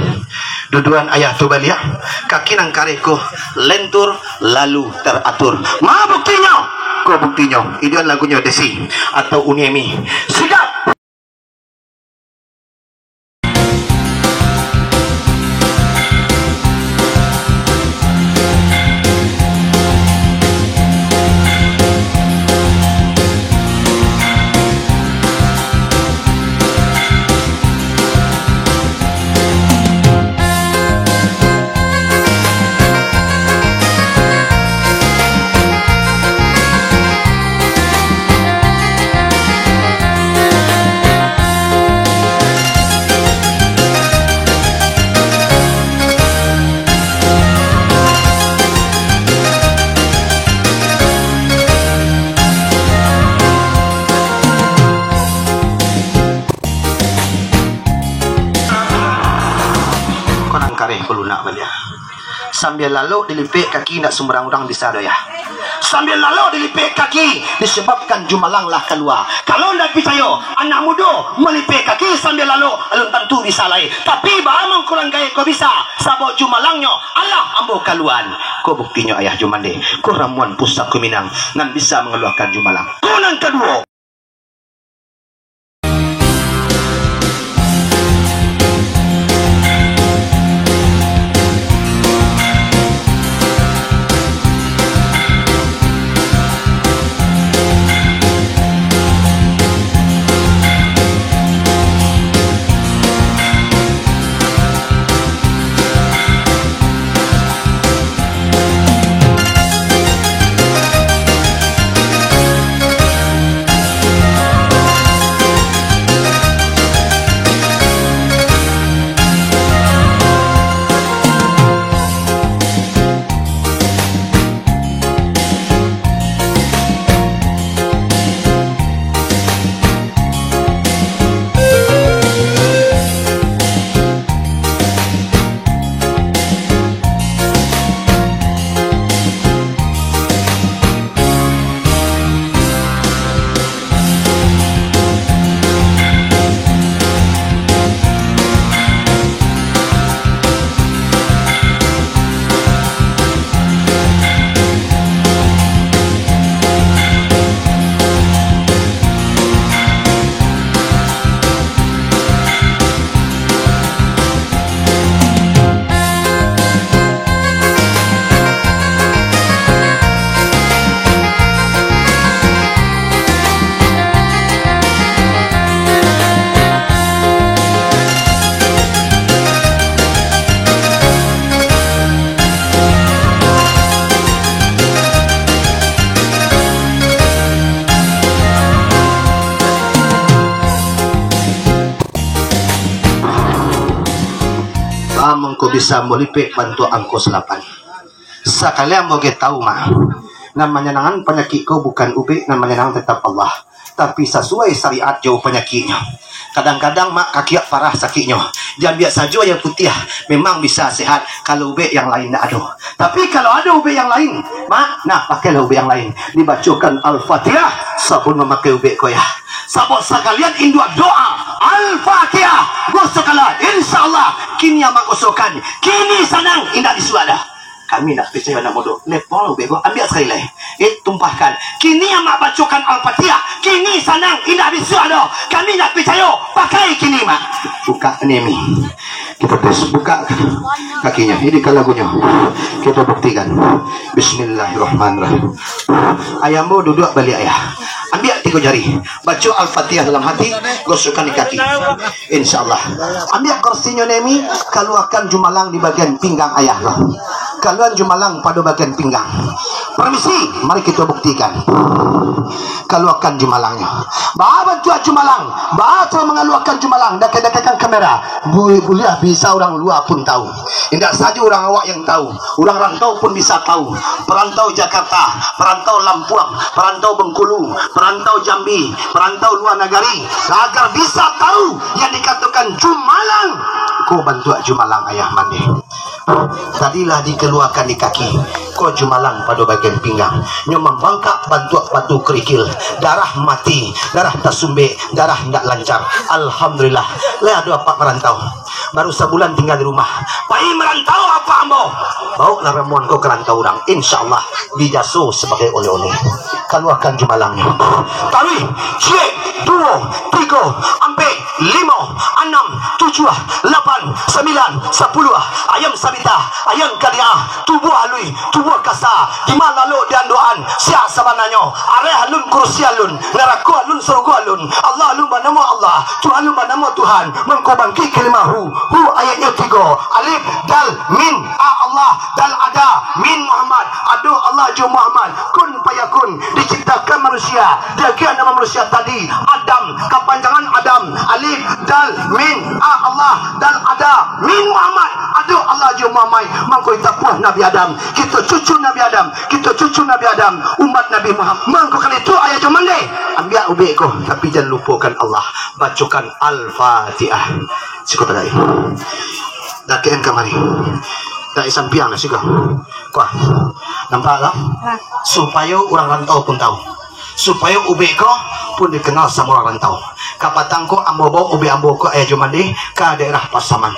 Duduan ayah tu baliak. Kaki nan kareh ko lentur lalu taratur. Ma buktinyo? Ko buktinyo. Iduan lagunyo Desi atau Uni Emi. Sigap. Ko nan kareh ko lunak baliak. Sambil lalok dilipek kaki, indak sumbarang urang bisa doh, yah. Sambil lalok dilipek kaki, disebabkan jumalang lah kalua. Kalau ndak picayo, anak mudo malipek kaki sambil lalok, alun tantu bisa lai. Tapi baa mangko urang gaek ko bisa, sabab jumalangnyo alah ambo kaluaan. Ko buktinyo ayah Jumande, ko ramuan pusako Minang nan bisa mangaluakan jumalang. Ko nan kaduo. Baa mangko bisa molipek bantuak angko salapan. Sakali ambo ge tahu mah, nan manyanangan panyakik ko bukan ubek, nan manyanangan tetap Allah. Tapi sasuai syariat jo panyakiknyo. Kadang-kadang, Mak, kaki awak parah sakiknyo. Diambiak sajo aia putiah, memang bisa sehat, kalau ubek yang lain ndak ado. Tapi kalau ado ubek yang lain, Mak, nah, pakailah ubek yang lain. Dibacokan Al-Fatihah, sabun mamakai ubek ko, ya. Sabab sakalian induak doa, Al-Fatihah, gosokanlah, insya Allah, kini amak gosokan, kini sanang, indak bisuak dah. Kami ndak picayo, anak mudo. Lepong lah ubek ko, ambiak sakali lai. Eh, tumpahkan. Kini amak bacokan Al-Fatihah. Kini sanang, indak bisuak doh. Kami ndak picayo. Pakai kini, Mak. Buka ni, Mi. Kita tes. Buka kakinya. Ini kan lagunyo. Kita buktikan. Bismillahirrahmanirrahim. Ayah ambo duduak baliak, ayah. Ambiak tigo jari. Baco Al-Fatihah dalam hati, gosokkan di kaki. Insya Allah. Ambiak kursinyo, Nemi, kaluakan jumalang di bagian pinggang ayah ko. Kaluakan jumalang pado bagian pinggang. Permisi, mari kita buktikan. Kaluakan jumalangnyo. Baa bantuak jumalang? Baa cara mangaluakan jumalang? Dakek-dakekkan kamera. Bu-, buliah bisa urang lua pun tahu. Indak sajo urang awak yang tahu. Urang rantau pun bisa tahu. Perantau Jakarta, perantau Lampuang, perantau Bengkulu, perantau Jambi, perantau lua nagari, agar bisa tahu yang dikatakan jumalang. Ko bantuak jumalang ayah mandeh. Tadi lah dikaluakan di kaki. Ko jumalang pado bagian pinggang. Nyo mambangkak bantuak batu kerikil. Darah mati, darah tasumbek, darah ndak lancar. Alhamdulillah. Lai ado apak marantau. Baru sabulan tinggal di rumah. Pai marantau apak ambo. Baoklah ramuan ko ka rantau urang. Insya Allah dijaso sabagai oleh-oleh. Kaluakan jumalangnyo. Taruih, ciek, duo, tigo, ampek, limo, anam, tujuah, lapan, sambilan, sapuluah. Ayam sabitah, ayam kadiah, tubuah aluih, tubuah kasa, dima lalok di andokan, sia sabananyo, areh alun kurusi alun, narako alun sarugo alun, Allah alun banamo Allah, Tuhan alun banamo Tuhan, mangko bangkik kalima hu, hu ayatnyo tigo, alif, dal, mim, a Allah, dal ada, mim Muhammad, ado Allah jo Muhammad, kun fayakun, diciptakan manusia, diagiah namo manusia tadi, Adam, kapanjangan Adam, alif, dal, mim, a Allah, dal ada, mim Muhammad, ado Allah jo Muhammad, mangko ita puah Nabi Adam, kito cucu Nabi Adam, kito cucu Nabi Adam, umat Nabi Muhammad. Mangko kali tu ayah jo mandeh, ambiak ubek ko, tapi jan lupokan Allah, bacokan Al-Fatihah. Siko tadi. Dakek-an kamari. Dakek sampiang lah siko. Kuah. Nampak tak? Supayo urang rantau pun tahu. Supayo ubek ko pun dikenal samo urang rantau. Kapatang ko ambo bawa ubek ambo ko ayah jo mandeh ka daerah Pasaman.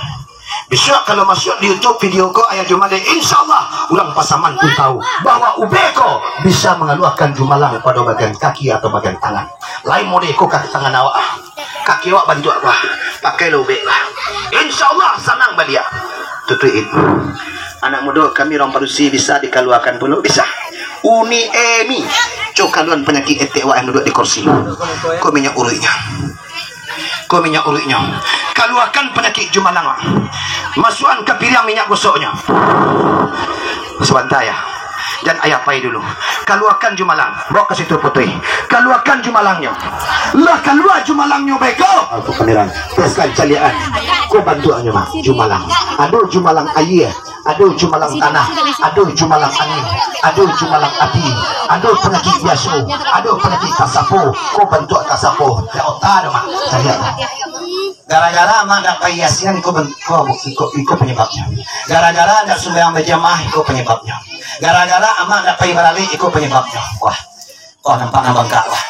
Bisuak kalau masuak di YouTube video ko ayah jo mandeh, insya Allah urang Pasaman pun tahu bahwa ubek ko bisa mangaluakan jumalang pado bagian kaki atau bagian tangan. Lain model ko kaki tangan awak ah. Kaki awak bantuak ko ah. Pakailah ubek ko ah. Insya Allah sanang baliak. Tutuik. Anak mudo kami urang padusi bisa dikaluakan pulo, bisa. Uni Emi. Cok kaluan panyakik etek awak yang duduak di kursi. Ko minyak uruiknyo. Ko minyak uruiknyo. Kaluakan panyakik jumalang. Masuakan ka piriang minyak gosoknyo. Sabanta, ya. Jan ayah pai dulu. Kaluakan jumalang. Bawa ka situ putih. Kaluakan jumalangnyo. Lah kalua jumalangnyo beko. Aku pandiran. Teskan caliakan. Ko bantuaknyo, Mak. Jumalang. Ado jumalang aia. Ado jumalang tanah, ado jumalang angin, ado jumalang api, ado panyakik biaso, ado panyakik tasapo, ko bantuak tasapo, dak ota do, Mak. Caliak. Gara-gara amak dak pai asinan, iko ben-, iko, iko, iko panyababnyo. Gara-gara dak sumbayang bajamaah, iko panyababnyo. Gara-gara amak dak pai baralek, iko panyababnyo. Wah. Wah, nampak nan bangkak, wah.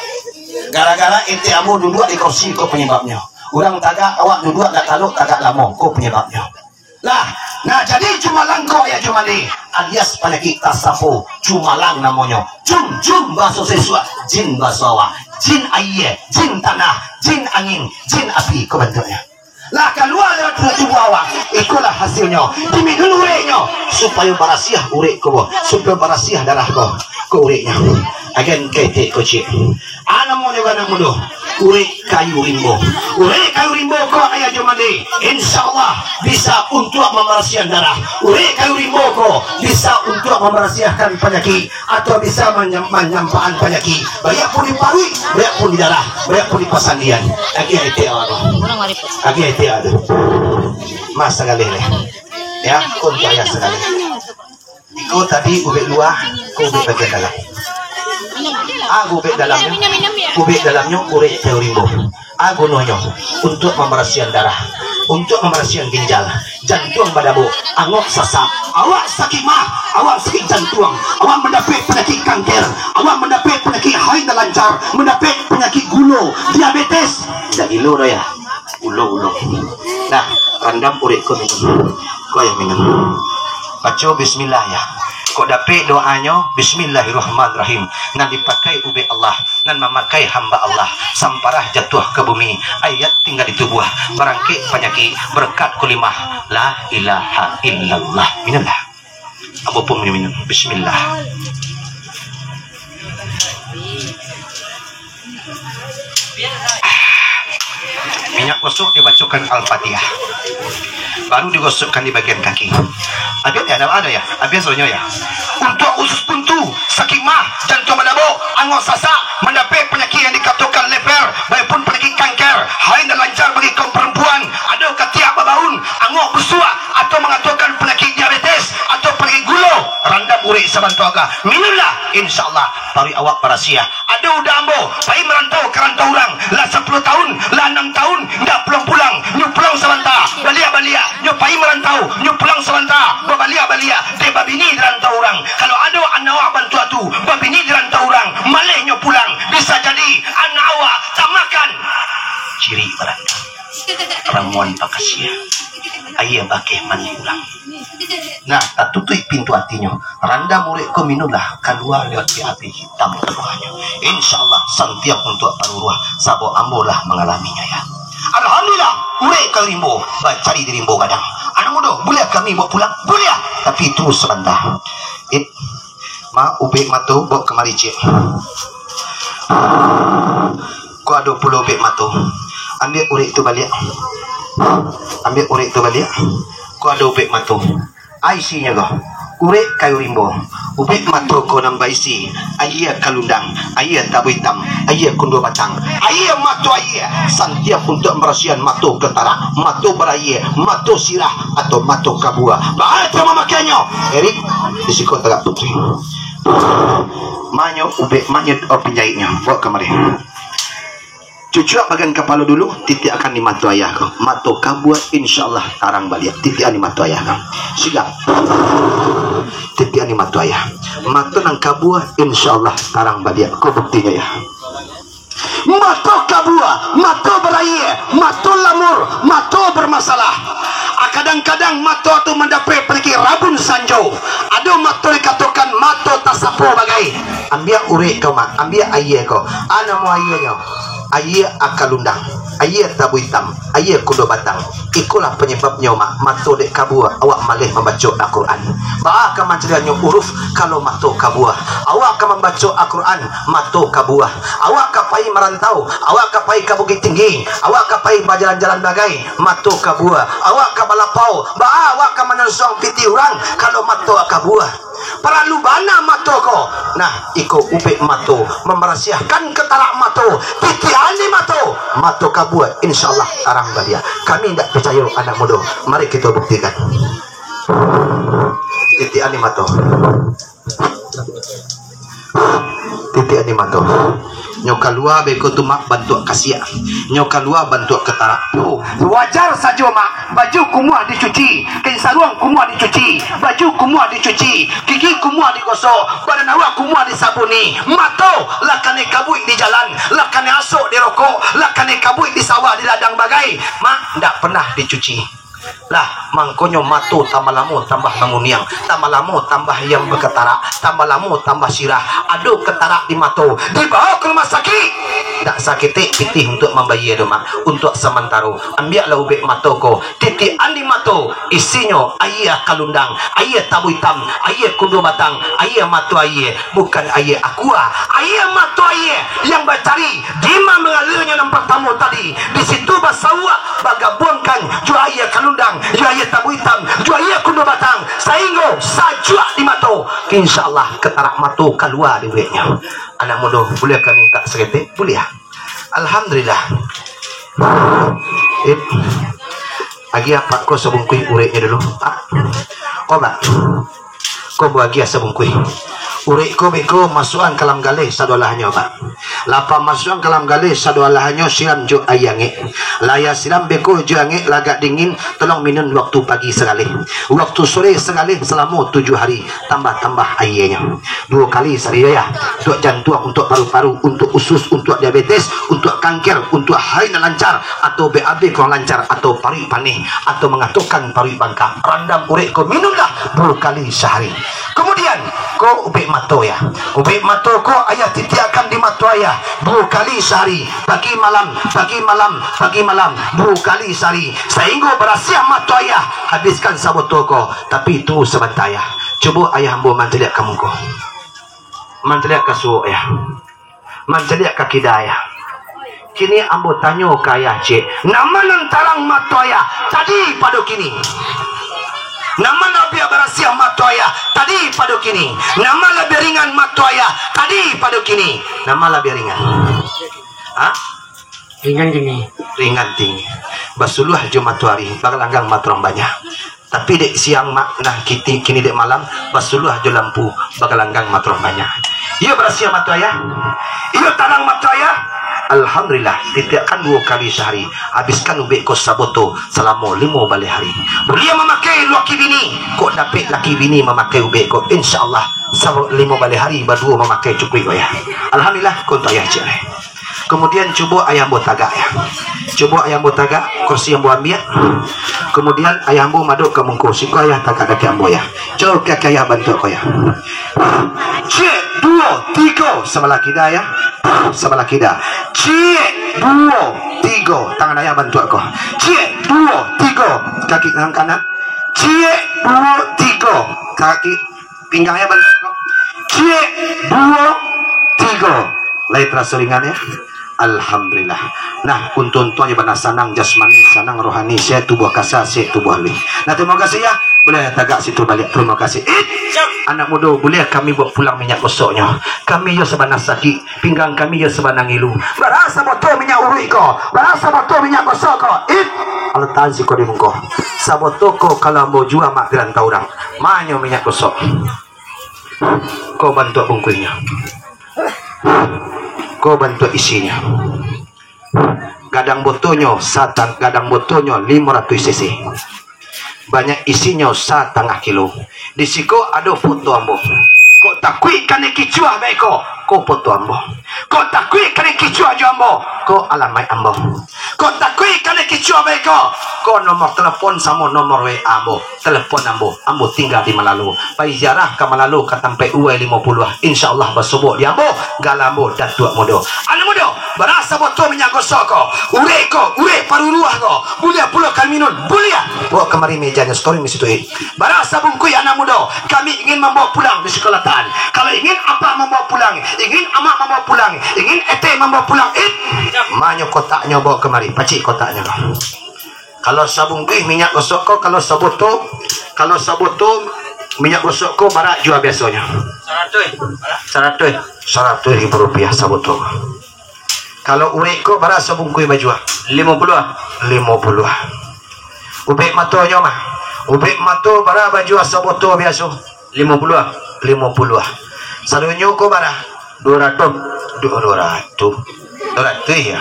Gara-gara etek ambo duduak di kursi, ko panyababnyo. Urang tagak, awak duduak dak talok, tagak lamo, ko panyababnyo. Lah, nah, jadi jumalang ko, ayah jo mandeh, alias panyakik tasapo, jumalang namonyo. Jun, jun bahaso sisuak, jin bahaso awak, jin aia, jin tanah, jin angin, jin api, ko bantuaknyo. Lah kalua lewat tubuah awak, ikolah hasilnyo. Diminum ureknyo, supayo barasiah urek ko, supayo barasiah darah ko, ko ureknyo. Agiah ka etek ko ciek. A namonyo anak mudo, urek kayu rimbo. Urek kayu rimbo ko, ayah jo mandeh, insya Allah bisa untuak mambarasiahan darah. Urek kayu rimbo ko bisa untuak mambarasiahkan panyakik, atau bisa manyam-, manyampahan panyakik, baiak pun di paruik, baiak pun di darah, baiak pun di pasandian. Agiah etek awak tu. Agiah etek awak tu. Mas sagaleh leh. Ya, ko untuak ayah sagaleh. Iko tadi ubek lua, ko ubek bagian dalam. Ago ubek dalamnyo, ubek dalamnyo urek kayu rimbo. Ago gunonyo untuak mambarasiahan darah, untuak mambarasiahan ginjal, jantuang badabok, angok sasak, awak sakik mah, awak sakik jantuang, awak mandapek panyakik kanker, awak mandapek panyakik haid nan lancar, mandapek panyakik gulo, diabetes. Indak gilo doh ya. Ulo-ulo. Nah, randam urek ko minum. Ko ayo minum. Baco bismillah ya. Kok dapek doanyo, bismillahirrahmanirrahim. Nan dipakai ubek Allah, nan mamakai hamba Allah. Samparah jatuah ka bumi, ayat tingga di tubuah. Barangkek panyakik, berkat kulimah. La ilaha illallah. Minumlah. Ambo pun minum-minum. Bismillah. Minyak gosok dibacokan Al-Fatihah. Baru digosokkan di bagian kaki. Habis ya, ada, ada ya? Habis rohnya ya. Untuak usus buntu, sakik mah, jantuang badabok, angok sasak, mandapek panyakik yang dikatokan leper, baik pun panyakik kanker, haid nan lancar bagi kaum perempuan, ado katiak babaun, angok busuak, atau mangatokan panyakik diabetes, atau panyakik gulo, randam urek sabantuak ka. Minumlah, insya Allah, paruik awak barasiah. Ado uda ambo, pai marantau ka rantau urang, lah sapuluah tahun, lah anam tahun, indak pulang-pulang, nyo pulang sabanta, baliak-baliak, nyo pai marantau, nyo pulang sabanta, babaliak-baliak, dek babini di rantau urang. Kalau ado anak awak bantuak tu, babini di rantau urang, maleh nyo pulang, bisa jadi anak awak tamakan cirik barandang, ramuan pakasiah, aia bakeh mandi urang. Nah, tatutuik pintu atinyo, randam urek ko minumlah, kalua lewat B A B hitam kaluanyo. Insya Allah, santiang untuak paruruah, sabab ambo lah mangalaminyo, ya. Alhamdulillah, urek ka rimbo, bacari di rimbo gadang. Anak mudo, buliah kami bawa pulang? Buliah, tapi tunggu sabanta. Eh, Ma, ubek mato, bawa kamari ciek. Ko ado pulo ubek mato. Ambiak urek tu baliak. Ambiak urek tu baliak. Ko ado ubek mato. A, isinyo ko urek kayu rimbo. Ubek mato ko nan baisi aia kalundang, aia tabu itam, aia kundua batang, aia mato aia, santiang untuak mambarasiahan mato katarak, mato baraia, mato sirah, atau mato kabua. Baa caro mamakaiannyo? Erik, di siko tagak putri. Manyo ubek, manyo, oh, pinjaiknyo. Bawa kamari. Cucuak bagian kapalo dulu, titiakkan di mato ayah ko. Mato kabua, insya Allah, tarang baliak. Titiakan di mato ayah ko. Sigang. Titiakan di mato ayah. Mato nan kabua, insya Allah, tarang baliak. Ko buktinyo, ya. Mato kabua, mato baraia, mato lamur, mato bermasalah. Ah, kadang-kadang mato tu mandapek panyakik rabun sanjo. Ado mato dikatokan mato tasapo bagai. Ambiak urek ko, Mak, ambiak aia ko. A, namo aianyo? Aia akalundang, aia tabu itam, aia kundua batang. Ikolah panyababnyo, Mak, mato dek kabua, awak maleh mambaco Al-Quran. Baa ka mancaliaknyo uruf kalau mato kabua? Awak ka mambaco Al-Quran, mato kabua. Awak ka pai marantau, awak ka pai ka Bukittinggi, awak ka pai bajalan-jalan bagai, mato kabua. Awak ka balapau, baa awak ka manansuang pitih urang kalau mato kabua? Paralu bana mato ko. Nah, iko ubek mato, mambarasiahkan katarak mato, titiakan di mato, mato kabua, insya Allah, tarang baliak. Kami indak picayo, anak mudo. Mari kito buktikan. Titiakan di mato. Titiakan di mato. Nyo kalua beko tu, Mak, bantuak kasiak. Nyo kalua bantuak katarak. Oh, wajar sajo, Mak. Baju kumuah dicuci, kain saruang kumuah dicuci, baju kumuah dicuci, gigi kumuah digosok, badan awak kumuah disabuni. Mato lah kanai kabuik di jalan, lah kanai asok di rokok, lah kanai kabuik di sawah, di ladang bagai. Mak, ndak pernah dicuci. Lah, mangkonyo mato tambah lamo tambah manguniang, tambah lamo tambah yang bakatarak, tambah lamo tambah sirah. Ado katarak di mato, dibawa ka rumah sakik. Dak saketek pitih untuak mambayia doh, Mak. Untuak samantaro, ambiaklah ubek mato ko, titiakan di mato, isinyo aia kalundang, aia tabu itam, aia kundua batang, aia mato aia. Bukan aia aqua, aia mato aia yang bacari, dima mangalirnyo nan partamo tadi, di situ basauak, bagabuangkan jo aia kalundang, jo aia tabu itam, jo aia kundua batang, sainggo sajuak di mato. Insya Allah, katarak mato kalua di ubeknyo. Anak mudo, buliah ka mintak saketek? Buliah. Alhamdulillah. Eh, agiah apak ko sabungkuih ureknyo dulu. Pak. Ko, Pak. Ko ambo agiah sabungkuih. Urek ko beko masuakan ka dalam galeh sadolahnyo, Pak. Lapeh masuakan ka dalam galeh sadolahnyo, siram jo aia angek. Lah aia siram beko jo angek lah agak dingin, tolong minun waktu pagi sagaleh. Waktu sore sagaleh salamo tujuah hari, tambah-tambah aianyo. Duo kali sahari, Yah. Untuak jantuang, untuak paru-paru, untuak usus, untuak diabetes, untuak kanker, untuak haid nan lancar, atau B A B kurang lancar, atau paruik paneh, atau mangatokan paruik bangkak. Randam urek ko, minumlah duo kali sahari. Kemudian, ko ubek mato, Yah. Ubek mato ko Ayah titiakkan di mato Ayah duo kali sahari, pagi malam, pagi malam, pagi malam, duo kali sahari, sahinggo barasiah mato Ayah, habiskan sabotol ko. Tapi tunggu sabanta, Yah. Cubo Ayah ambo mancaliak ka muko. Mancaliak ka suok, Yah. Mancaliak ka kida, Yah. Kini ambo tanyo ka Ayah ciek, nama nan tarang mato Ayah tadi pado kini? Nama labiah barasiah mato Ayah tadi pado kini? Nama labiah ringan mato Ayah tadi pado kini? Nama labiah ringan? Ha? Ringan tinggi. Ringan tinggi. Basuluah jo matoari, bagalanggang mato urang banyak. Tapi dek siang mak, nah, kiti-, kini dek malam, basuluah jo lampu, bagalanggang mato urang banyak. Iyo barasiah mato Ayah? Iyo tarang mato Ayah? Alhamdulillah, titiakkan duo kali sahari, habiskan ubek ko sabotol salamo limo baleh hari. Buliah mamakai laki bini, kok dapek laki bini mamakai ubek ko, insya Allah, sabo-, limo baleh hari baduo mamakai cukuik ko, Yah. Alhamdulillah, ko untuak Ayah ciek lai. Kemudian cubo Ayah ambo tagak, Yah. Cubo Ayah ambo tagak, kursi ambo ambiak. Kemudian Ayah ambo madok ka muko, siko Ayah tagak dakek ambo, Yah. Jauah ka Ayah bantuak ko, Yah. Ciek, duo, tigo, sabalah kida, Yah. Sabalah kida. Ciek, duo, tigo, tangan Ayah bantuak ko. Ciek, duo, tigo, kaki tangan kanan. Ciek, duo, tigo, kaki pinggang Ayah bantuak ko. Ciek, duo, tigo. Lai taraso ringan, Yah? Alhamdulillah. Nah, untuang-untuang jo bana sanang jasmani, sanang rohani, sehat tubuah kasa, sehat tubuah aluih. Nah, tarimo kasih, Yah. Buliah tagak situ baliak. Tarimo kasih. It! Anak mudo, buliah kami bao pulang minyak gosoknyo? Kami yo sabana sakik, pinggang kami yo sabana ngilu. Bara sabotol minyak uruik ko? Bara sabotol minyak gosok ko? It! Alatan siko di muko. Sabotol ko kalau ambo jua mak di rantau urang. Ma nyo minyak gosok? Ko bantuak bungkuihnyo. Ko bantuak isinyo. Gadang botonyo satang-, gadang botonyo limo ratuih cc. Banyak isinyo satangah kilo. Di siko ado foto ambo. Kok takuik kanai kicuah bae ko, ko foto ambo. Kok takuik kanai kicuah jo ambo, ko alamaik ambo. Kok takuik kanai kicuah bae ko, ko nomor telepon samo nomor W A ambo. Telepon ambo, ambo tingga di Malalo. Pai ziarah ka Malalo, ka tampek Uwai Limo Puluah. Insya Allah basobok di ambo, gala ambo Datuak Mudo. Anak mudo, bara sabotol minyak gosok ko, urek ko, urek paruruah ko, buliah pulo ka minun, buliah. Bawa kamari mejanyo, storing di situ, eh. Bara sabungkuih anak mudo, kami ingin mambawa pulang di sakolatan. Kalau ingin apak mambawa pulang, ingin amak mambawa pulang, ingin etek mambawa pulang, eh. Ma nyo kotaknyo bawa kamari, pacik kotaknyo. Kalau sabungkuih minyak gosok ko, kalau sabotol, kalau sabotol minyak gosok ko, bara jua biasonyo? Saratuih. Saratuih. Saratuih ribu rupiah sabotol. Kalau urek ko, bara sabungkuih bajua? Limo puluah. Limo puluah. Ubek matonyo mah. Ubek mato bara bajua sabotol biaso? Limo puluah. Limo puluah. Sadonyo ko bara? Duo ratuih. Duo, duo ratuih. Duo ratuih, ya.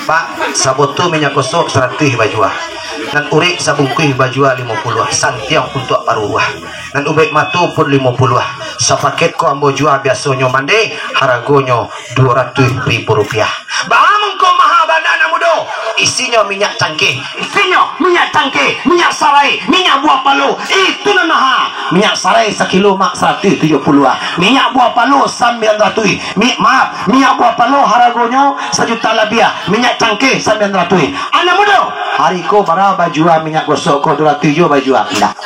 Pak, sabotol minyak gosok saratuih bajua. Nan urek sabungkuih bajua limo puluah. Santiang untuak paruah. Nan ubek mato pun limo puluah. Sapaket ko ambo jua biasonyo mande, haragonyo duo ratuih ribu rupiah. Baa mangko maha bana, anak mudo? Isinyo minyak cangkeh. Isinyo minyak cangkeh, minyak sarai, minyak buah palo. Itu nan maha. Minyak sarai sakilo, mak, saratuih tujuah puluah. Minyak buah palo sambilan ratuih. Mi-, maaf, minyak buah palo haragonyo sajuta labiah. Minyak cangkeh sambilan ratuih. Anak mudo, hari ko bara bajua minyak gosok ko, duo ratuih juo bajua? Indak.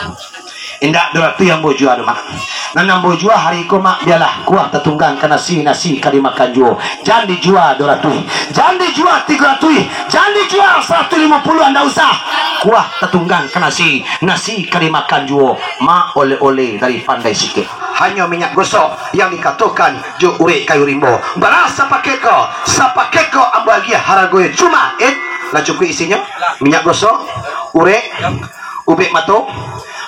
Indak duo ratuih ambo jua tu, mak. Nan ambo jua hari ko, mak, bialah kuah tatunggang ka nasi, nasi ka dimakan juo. Jan dijua duo ratuih, jan dijua tigo ratuih, jan dijua saratuih limo puluah, ndak usah. Kuah tatunggang ka nasi, nasi ka dimakan juo. Mak, oleh-oleh dari Pandai Sike. Hanyo minyak gosok yang dikatokan jo urek kayu rimbo. Bara sapaket ko? Sapaket ko ambo agiah haragonyo cuma, eh, lah cukuik isinyo? Minyak gosok, urek, ubek mato,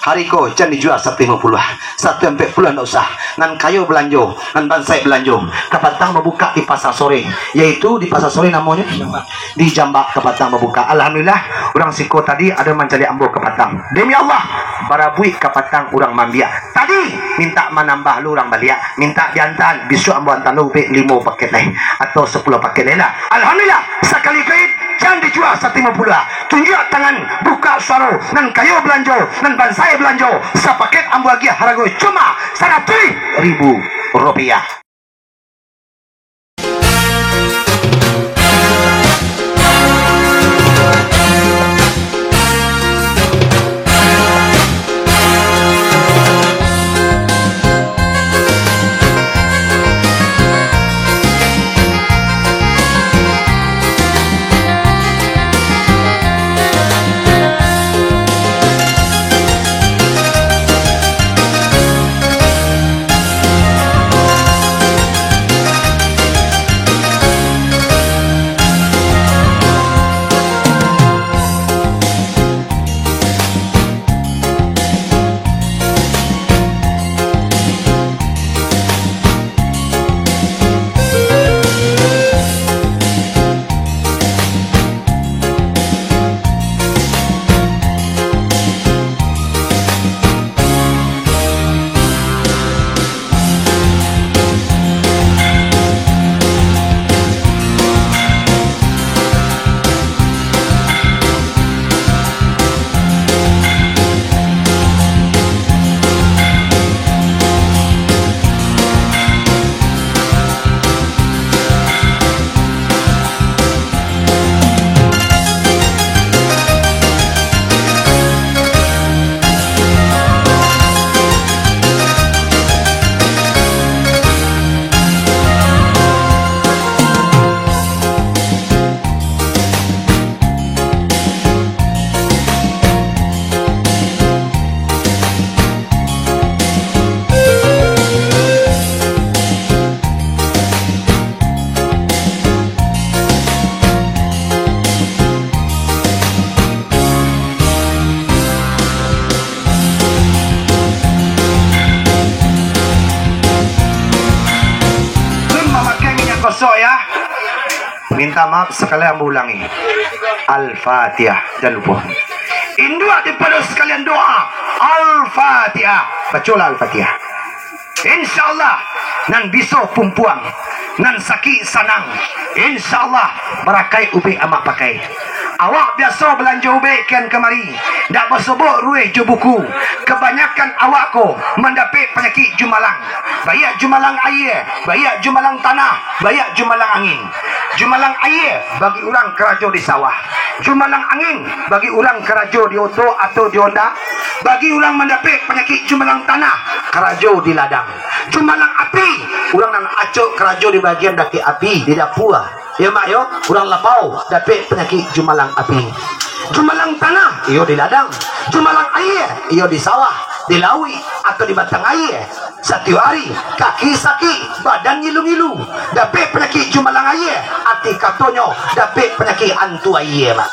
Hari ko jan dijua saratuih limo puluah, saratuih ampek puluah ndak usah. Nan kayo balanjo, nan bansaik balanjo. Kapatang babukak di Pasa Sore, yaitu di Pasa Sore namonyo di Jambak. Kapatang babukak. Alhamdulillah, urang siko tadi ado mancaliak ambo kapatang. Demi Allah, barabuik kapatang urang maambiak. Tadi mintak manambah lu urang baliak, mintak diantaan, bisuak ambo antaan lu ubek limo paket lai, atau sapuluah paket lai lah. Alhamdulillah, sakali ko Id, jan dijua saratuih limo puluah lah. Tunjuak tangan, bukak suaro, nan kayo balanjo, nan bansaik balanjo, sapaket ambo agiah harago cuma saratuih ribu rupiah. Alun mamakai minyak gosok, ya. Minta maaf sakali ambo ulangi. Al-Fatihah, jan lupo. Induak dipado sakalian doa. Al-Fatihah. Bacolah Al-Fatihah. Insya Allah, nan biso pumpuang, nan sakik sanang. Insya Allah, barakaik ubek amak pakai. Awak biaso balanjo ubek kian kamari, ndak basobok rueh jo buku. Kabanyakan awak ko mandapek panyakik jumalang. Baiak jumalang aia, baiak jumalang tanah, baiak jumalang angin. Jumalang aia bagi urang karajo di sawah. Jumalang angin bagi urang karajo di oto atau di onda. Bagi urang mandapek panyakik jumalang tanah, karajo di ladang. Jumalang api, urang nan acok karajo di bagian dakek api, di dapua. Yo, Mak, yo, urang Labau dapek panyakik jumalang api. Jumalang tanah, iyo di ladang. Jumalang aia, iyo di sawah, di lauik, atau di batang aia. Satiok ari, kaki sakik, badan ngilu-ngilu. Dapek panyakik jumalang aia, arti katonyo, dapek panyakik antu aia, Mak.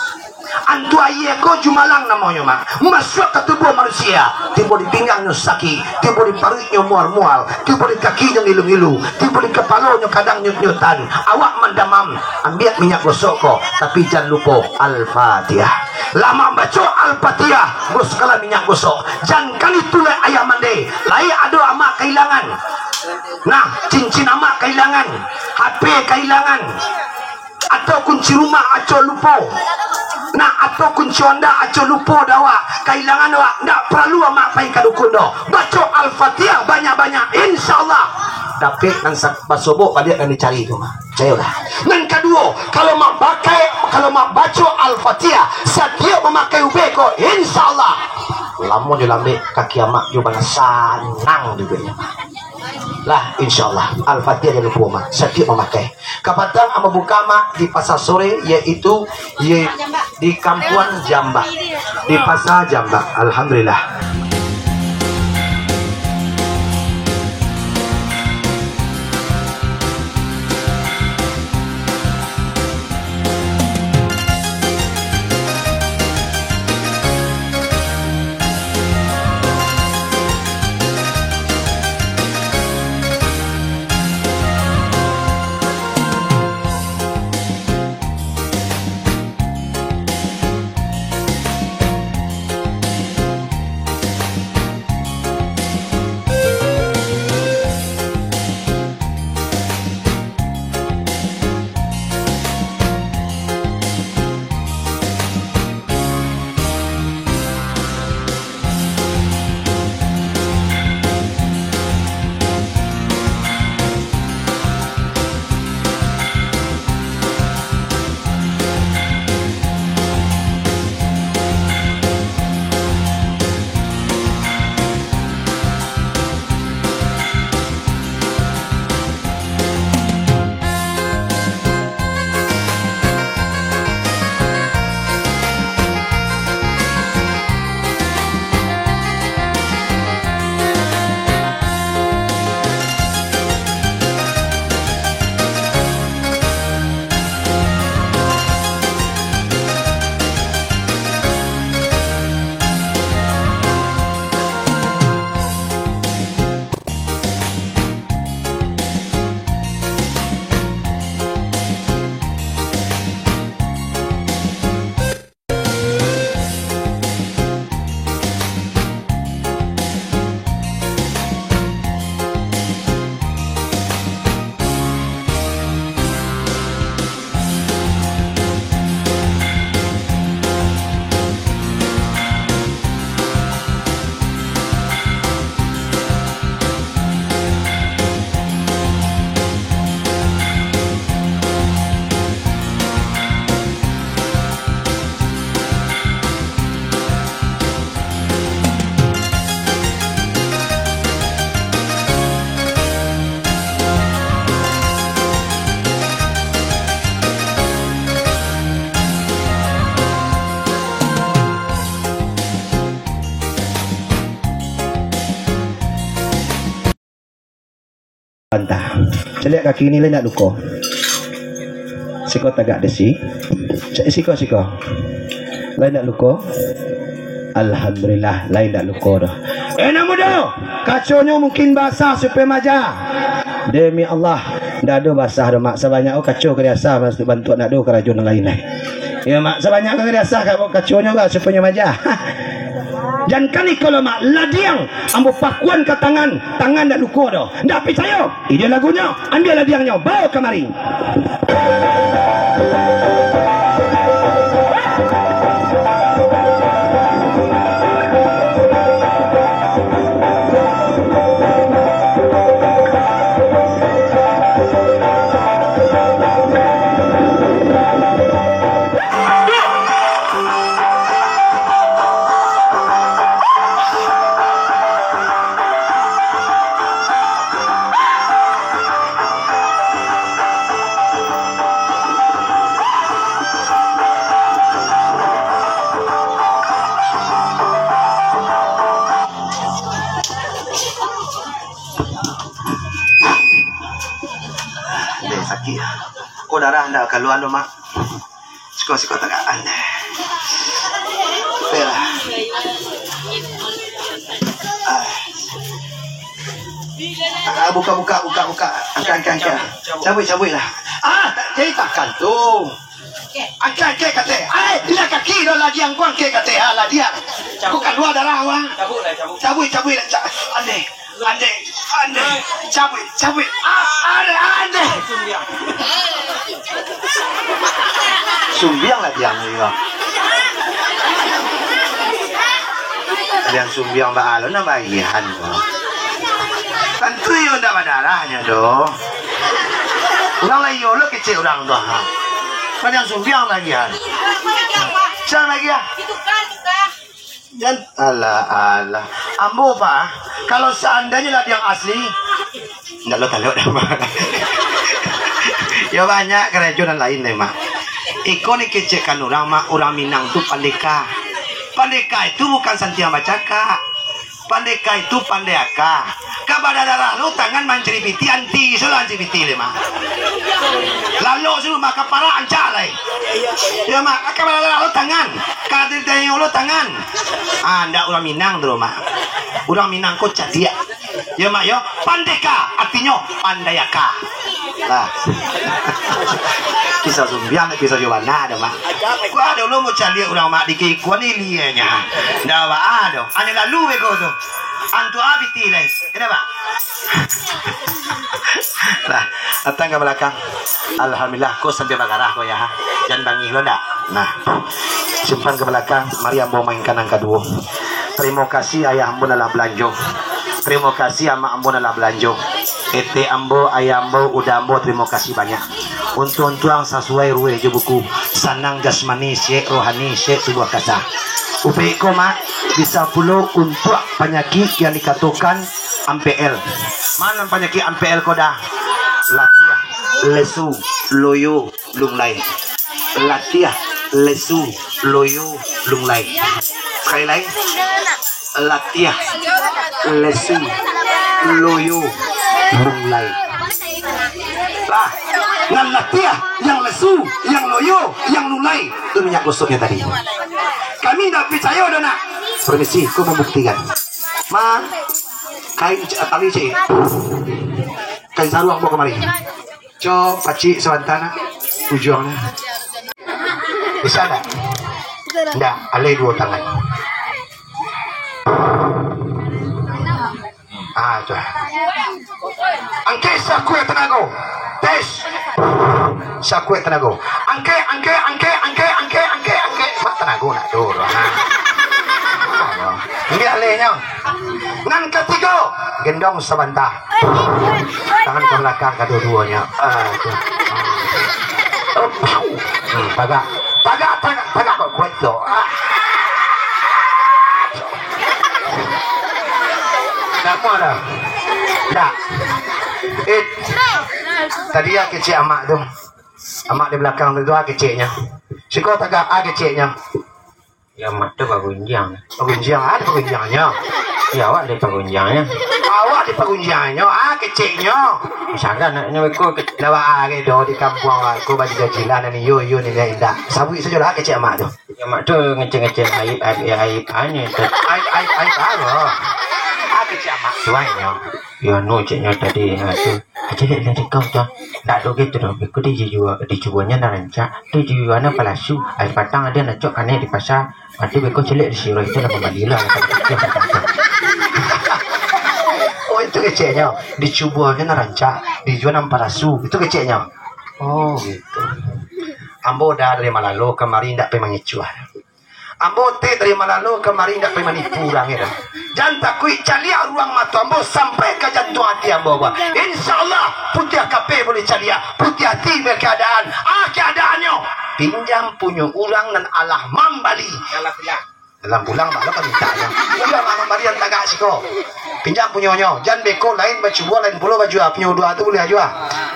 Antu aia ko jumalang namonyo, Mak. Masuak ka tubuah manusia, tibo di pinggangnyo sakik, tibo di paruiknyo mual-mual, tibo di kakinyo ngilu-ngilu, tibo di kapalonyo kadang nyut-nyutan. Awak mandamam, ambiak minyak gosok ko, tapi jan lupo Al-Fatihah. Lah mambaco Al-Fatihah, gosoklah minyak gosok. Jan kali tu lai ayah mande, lai ado amak kailangan. Nah, cincin amak kailangan, H P kailangan. Atau kunci rumah acok lupo. Nah, atau kunci onda acok lupo dek awak, kailangan awak, ndak paralu amak pai ka dukun doh. Baco Al-Fatihah banyak-banyak, insya Allah dapek nan sa-, basobok baliak nan dicari tu, Mak. Picayolah. Nan kaduo, kalau mamakai, kalau mambaco Al-Fatihah, satiok mamakai ubek ko, insya Allah, lamonyo lambek kaki amak jo bana sanang duduknyo, Mak. Lah, insya Allah, Al-Fatihah jan lupo, Mak, satiok mamakai. Kapatang ambo buka, Mak, di Pasa Sore, yaitu ye-, di Kampuang Jambak, di Pasa Jambak. Alhamdulillah. Liek kaki ni lai ndak luko. Siko tagak di si. Cek siko, siko. Lai ndak luko. Alhamdulillah, lai ndak luko doh. Eh, nan mudo, kaconyo mungkin basah supayo majah. Demi Allah, ndak ado basah doh, Mak. Sabanyak ko kaco ka diasah, bantuak ndak ado karajo nan lain, eh. Yo, Mak, sabanyak ko ka diasah, ka-, kaconyo ka supayo majah. Jan kan iko lo, Mak, ladiang ambo pakuan ka tangan, tangan ndak luko doh. Ndak picayo? Iko lagunyo, ambiak ladiangnyo, bao kamari. Deh, sakik. Ko darah ndak kalua doh, Mak. Siko, siko tagak. Andeh. Oke lah. Ah. Ah, buka, buka, buka, buka. Angkat, angkat, angkat. Cabuik, cabuik lah. Ah, tak, jadi takan tu. Angkat, angkat, kata. Ai, indak kaki doh ladiang ko, angkat, kata. Ah, ladiang. Ko kalua darah, wah. Cabuik lah, cabuik. Cabuik, cabuik lah. Ca-, andeh. Andeh, cabuik, cabuik. Ah, andeh, andeh. Sumbiang lah tiang ni, Bang. Tiang sumbiang baa lo, nak bagian, Bang. Tantu iyo ndak badarahnyo doh. Urang lah iyo lo kecek urang tu, ha. Tiang sumbiang bagian. Siapa lagi, ah? Jan, alah, alah. Ambo, Pak, kalau seandainyo ladiang asli, ndak lo talok dah, Pak. Yo, banyak karajo nan lain deh, Mak. Iko ni kecekkan urang, Mak, urang Minang tu pandeka. Pandeka itu bukan santiang bacakak. Pandeka itu pandai aka. Ka badarah lo tangan mancari piti, anti, isolah mancari piti le, Mak. Lalok sudah, Mak, ka parak ancak lai. Yo, Mak, ka badarah lo tangan. Ka ditengok lo tangan. Ah, ndak urang Minang tu, Mak. Urang Minang ko cadiak. Yo, Mak, yo. Pandeka, artinyo pandai aka. Lah. Kisah sumbiang, kisah jo bana ado, Mak. Ko ado lo mau caliak urang, Mak, di kikuan ilianyo. Ndak baa doh. Anyo lalu beko tu. Antu abiti lai. Kenapa? Lah, datang ka balakang. Alhamdulillah, ko sampai bagarah ko ya, ha. Jan bangih lo ndak? Nah, simpan ka balakang. Mari ambo mainkan nan kaduo. Tarimo kasih ayah ambo nan lah balanjo. Tarimo kasih amak ambo nan lah balanjo. Etek ambo, ayah ambo, uda ambo, tarimo kasih banyak. Untuang-untuang sasuai ruweh jo buku. Sanang jasmani, sek rohani, sek tubuah kasa. Ubek ko, Mak, bisa pulo untuak panyakik yang dikatokan ampek L. Mano panyakik ampek L ko dah? Latiah, lesu, loyo, lunglai. Latiah, lesu, loyo, lunglai. Sakali lai. Latiah, lesu, loyo, lunglai. Lah, nan latiah, yang lesu, yang loyo, yang lunglai, tu minyak gosoknyo tadi. Kami ndak picayo doh, Nak. Permisi, ko mambuktikan. Ma, kain c-, tali cik. Kain saruang bawa kamari. Co, pacik sabanta, Nak. Ujuang, Nak. Bisa ndak? Ndak, alai duo tangan. Ah, tu. Angkek sakuek tanago. Tes. Sakuek tanago. Angkek, angkek, angkek, angkek, angkek, angkek, angkek. Mak tanago nak tu. Ha. Ambiak alai nyo. Nan katigo, gendong sabanta. Tangan ka balakang kaduo-duonyo. Ah, tu. Oh, pau. Hmm, tagak. Tagak, tagak, tagak kok kuat tu. Ah. Namo dah? Dah. Eh, tadi ah kecek amak tu. Amak di balakang tu, tu ah keceknyo. Siko tagak ah keceknyo. Yo, mak tu bagunjiang. Bagunjiang, ah, bagunjiangnyo. Yo, awak di pagunjiangnyo. Awak di pagunjiangnyo, ah, keceknyo. Misalkan anaknyo beko ke-, Lah, wak, ah, do di kampuang, wak, ko bajilah-jilah nan iyo, iyo, nan indak. Sabuik sajolah kecek amak tu. Yo, mak tu ngecek-ngecek aib, aib, aib, anyo tu. Aib, aib, aib, apo? Ah, kecek amak tu, anyo. Yo, anu, ceknyo tadi, ha, tu. Aja dek lah dikau tu. Ndak ado gitu doh. Beko dijual, dijualnyo nan rancak. Tu jualnyo palasu. Ari patang ado nan acok kanai di pasa. Ado beko caliak di siro itu lah pambali lah. Oh, itu keceknyo. Dicubuanyo nan rancak, dijual nan palasu. Itu keceknyo. Oh, gitu. Ambo dah dari Malalo kamari ndak pai mangicuah. Ambo teh dari Malalo kamari ndak pai manipu urang, yo. Jan takuik caliak ruang mato ambo sampai ka jantuang ati ambo, bah. Insya Allah, putiah kape buliah caliak, putiah ati buliah keadaan. Ah, keadaannyo, pinjam punyo urang nan alah mambali. Dalam pulang, baa lo pamintaannyo. Iyo, mah, mambali nan tagak siko. Pinjam punyonyo. Jan beko lain bacubua, lain pulo bajua. Punyo duo tu buliah jua.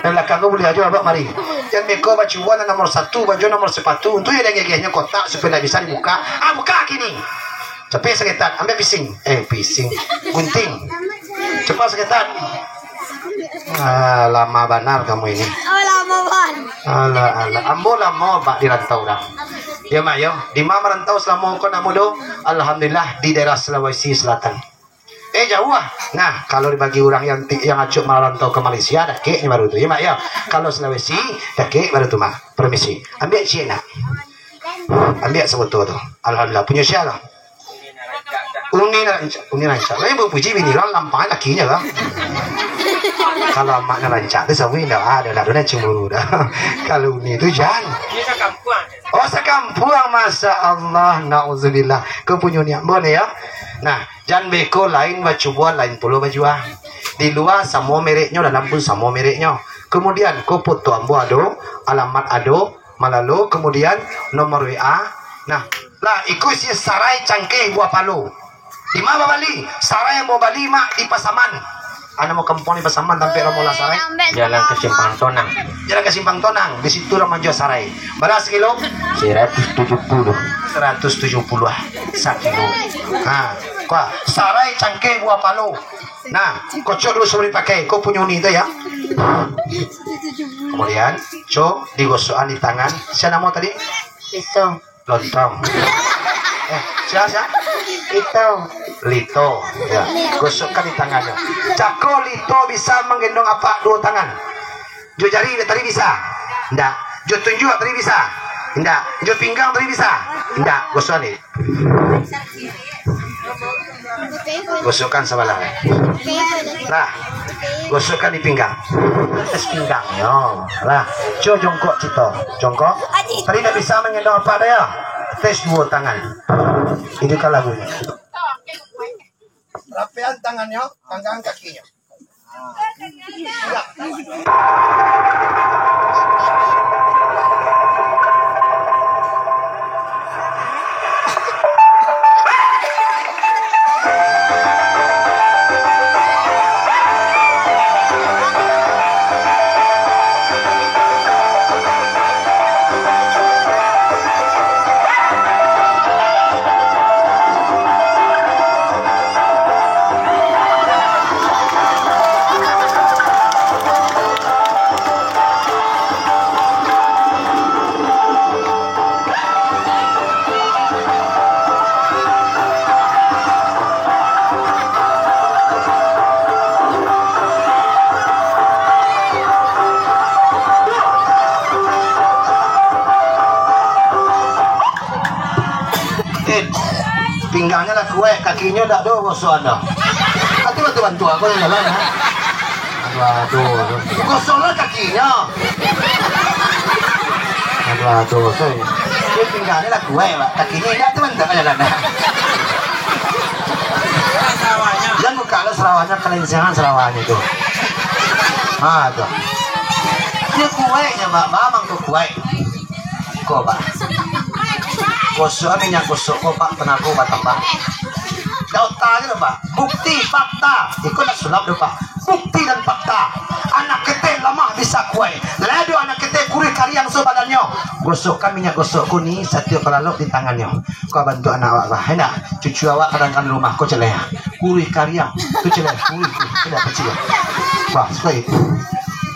Nan balakang tu buliah jua, abak mari. Jan beko bacubua nan nomor satu, bajua nomor sapatu. Untuak iyo den gegehnyo kotak, supayo indak bisa dibukak. Ah, bukak kini. Capek saketek, ambiak pising. Eh, pising. Gunting. Capek saketek. Ah, lama banar kamu ini. Oh, lama, Bang. Alah, alah. Ambo lamo, Pak, di rantau dah. Yo, Mak, yo. Di ma marantau salamo ko namo do? Alhamdulillah, di daerah Sulawesi Selatan. Eh, jauah. Nah, kalau dibagi urang yang ti-, yang acok marantau ka Malaysia, dakeknyo baru tu. Yo, Mak, yo. Kalau Sulawesi, dakek baru tu, Mak. Permisi. Ambiak ciek, nak. Ambiak sabuto tu. Alhamdulillah. Punyo sia lah? Uni nan rancak, uni nan rancak. Lain bapuji bini urang, lampang lakinyo lah. Kalau amak nan rancak tu, sabuik indak ado, indak ado nan cemburu dah. Kalau uni tu, jan. Oh, sakampuang. Masya Allah, naudzubillah. Ko punyo niat ambo ni, yo. Nah, jan beko lain bacubua, lain pulo bajua. Di lua samo mereknyo, dalam pun samo mereknyo. Kemudian, ko foto ambo ado, alamat ado, Malalo, kemudian nomor W A. Nah, lah, iko isi sarai cangkeh buah palo. Di ma babali? Sarai ambo bali, Mak, di Pasaman. Ado namo kampuang di Pasaman, tampek Romo lah sarai. Jalan ka Simpang Tonang. Jalan ka Simpang Tonang, di situ urang manjua sarai. Bara sakilo? Saratus tujuah puluah. Saratus tujuah puluah sakilo. Ha, ko sarai cangkeh buah palo. Nah, kocok dulu sabelum dipakai. Ko punyo uni tu, yo. Kemudian, co, digosokan di tangan. Sia namo tadi? Lito. Lontong. Eh, sia, sia? Lito. Lito. Yo, gosokkan di tangannyo. Cako Lito bisa manggendong apak duo tangan. Jo jari tadi bisa? Ndak. Jo tunjuak tadi bisa? Ndak. Jo pinggang tadi bisa? Ndak. Gosok ni. Gosokkan sabalah. Nah, gosokkan di pinggang. Atas pinggang, yo. Nah, co jongkok kito. Jongkok. Tadi ndak bisa manggendong apak dah, yo? Tes duo tangan. Itu kan lagunyo. Rapean tangannyo, tanggakan kakinyo. Eh, pinggangnyo lah kuaik, kakinyo dak do gosokan doh. Ati bantu-bantu aku lah jalan, ha. Aduh, aduh, aduh. Gosoklah kakinyo. Aduh, aduh, sorry. Dia pinggangnyo lah kuaik, Pak. Kakinyo indak tu bantu jalan, ha. Jan buka lah sarawanyo, kalencengan sarawanyo tu. Ha, tu. Dia kuaiknyo, Pak. Bamang tu kuaik. Ko, Pak. Gosok minyak gosok ko, Pak, tenago batambah. Dak ota aja lo, Pak. Bukti, fakta. Iko dak sulap do, Pak. Bukti dan fakta. Anak ketek lamah bisa kuaik. Lah ado anak ketek kuruih kariang sabalannyo. Gosokkan minyak gosok ko ni satiok kalalok di tangannyo. Ko bantuak anak awak lah. Hendak cucu awak kadang-kadang di rumah ko celeh. Kuruih kariang. Tu celeh. Kuruih, kuruih. Hendak kecil. Wah, sekali.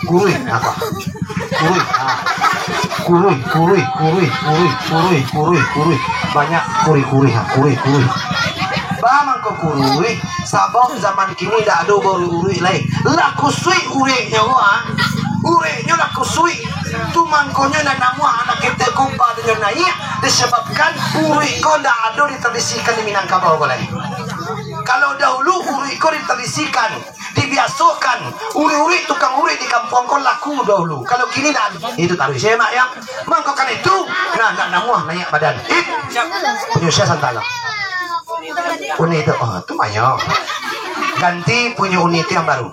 Kuruih. Apa? Kuruih. Ah. Kuruih, kuruih, kuruih, kuruih, kuruih, kuruih, kuruih. Banyak kuruih, kuruih. Ah. Kuruih, kuruih. Ba mangko kuruih. Sabab zaman kini dak ado baru uruik lai. Lah kusuik uruiknyo, ah. Uruiknyo lah kusuik. Tu mangkonyo nan namuah anak ketek ko badanyo naiak, disebabkan uruik ko ndak ado ditradisikan di Minangkabau ko lai. Kalau dahulu uruik ko ditradisikan, dibiasokan, uruik-uruik tukang uruik di kampuang ko laku dahulu. Kalau kini ndak ado. Itu taruih semak yang mangko kan itu, nah, nak namuah naiak badan. It, punyo sia santang. Uni tu, oh, tu banyak. Ganti punyo uni tu yang baru.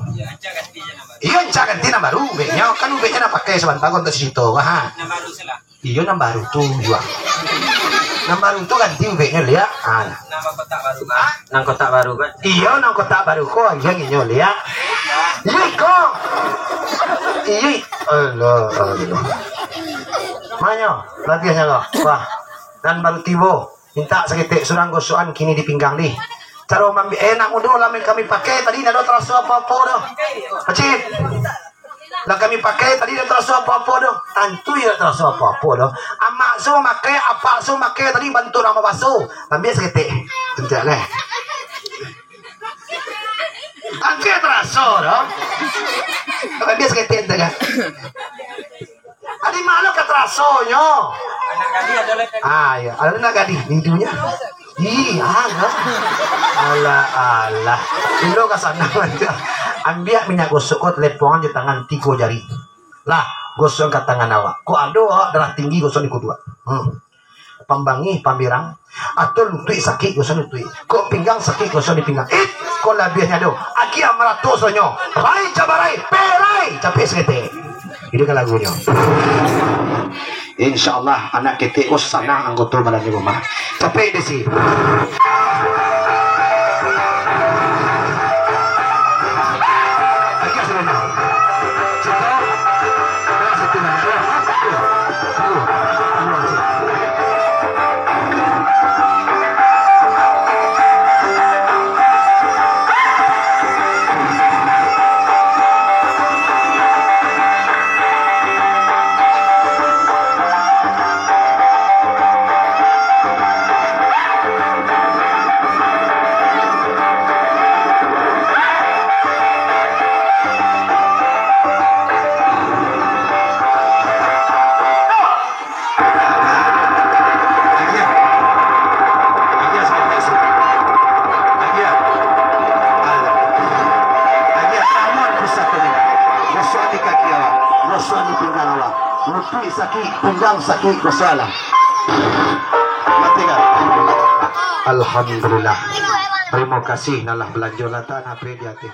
Iyo, encak ganti nan baru ubeknyo. Kan ubeknyo nan pakai sabanta ko untuak sisito. Ha. Iyo, nan baru tu jua. Nan baru tu ganti ubeknyo, liak. Ha. Nan kotak baru, kan? Iyo, nan kotak baru ko, iyo, inyo, liak. Iyo, iko. Iyo, i-, Allah, Allah. Manyo, labiahnyo ko. Wah. Nan baru tibo. Mintak saketek surang gosokan kini di pinggang ni. Caro mambi-, eh, nak mudo lah kami pakai tadi, ndak ado taraso apo-apo doh. Pacik. Lah kami pakai tadi, ndak taraso apo-apo doh. Tantu iyo ndak taraso apo-apo doh. Amak su makai, apak su makai tadi bantuak urang babaso. Ambiak saketek. Entek lah. Angke taraso doh. Ambiak saketek entek lah. Adi malu ka tarasonyo. Ah, ya, ada nak gadih intinya. Ih, alah. Alah, alah. Ilo ka sana aja. Ambiak minyak gosok ko, telepongan jo tangan tigo jari. Lah, gosok ka tangan awak. Kok ado awak darah tinggi, gosok di kuduak. Hmm. Pambangih, pambirang, atau lutuik sakik, gosok lutuik. Kok pinggang sakik, gosok di pinggang. It, kok labiahnyo ado. Agiah marato sonyo. Rai cabarai, perai, capek saketek. Itu kan lagunyo. Insya Allah, anak ketek ko sanang anggoto badan di rumah. Capek di si. Agiah sebentar. Agiah. Agiah sampai situ. Agiah. Alah. Agiah, tangan pusat tu. Gosok di kaki awak. Gosok di pinggang awak. Lutut sakit, pinggang sakit, gosok lah. Mati kan? Alhamdulillah. Terima kasih, nalah belanja lah, tak nak pergi di hati.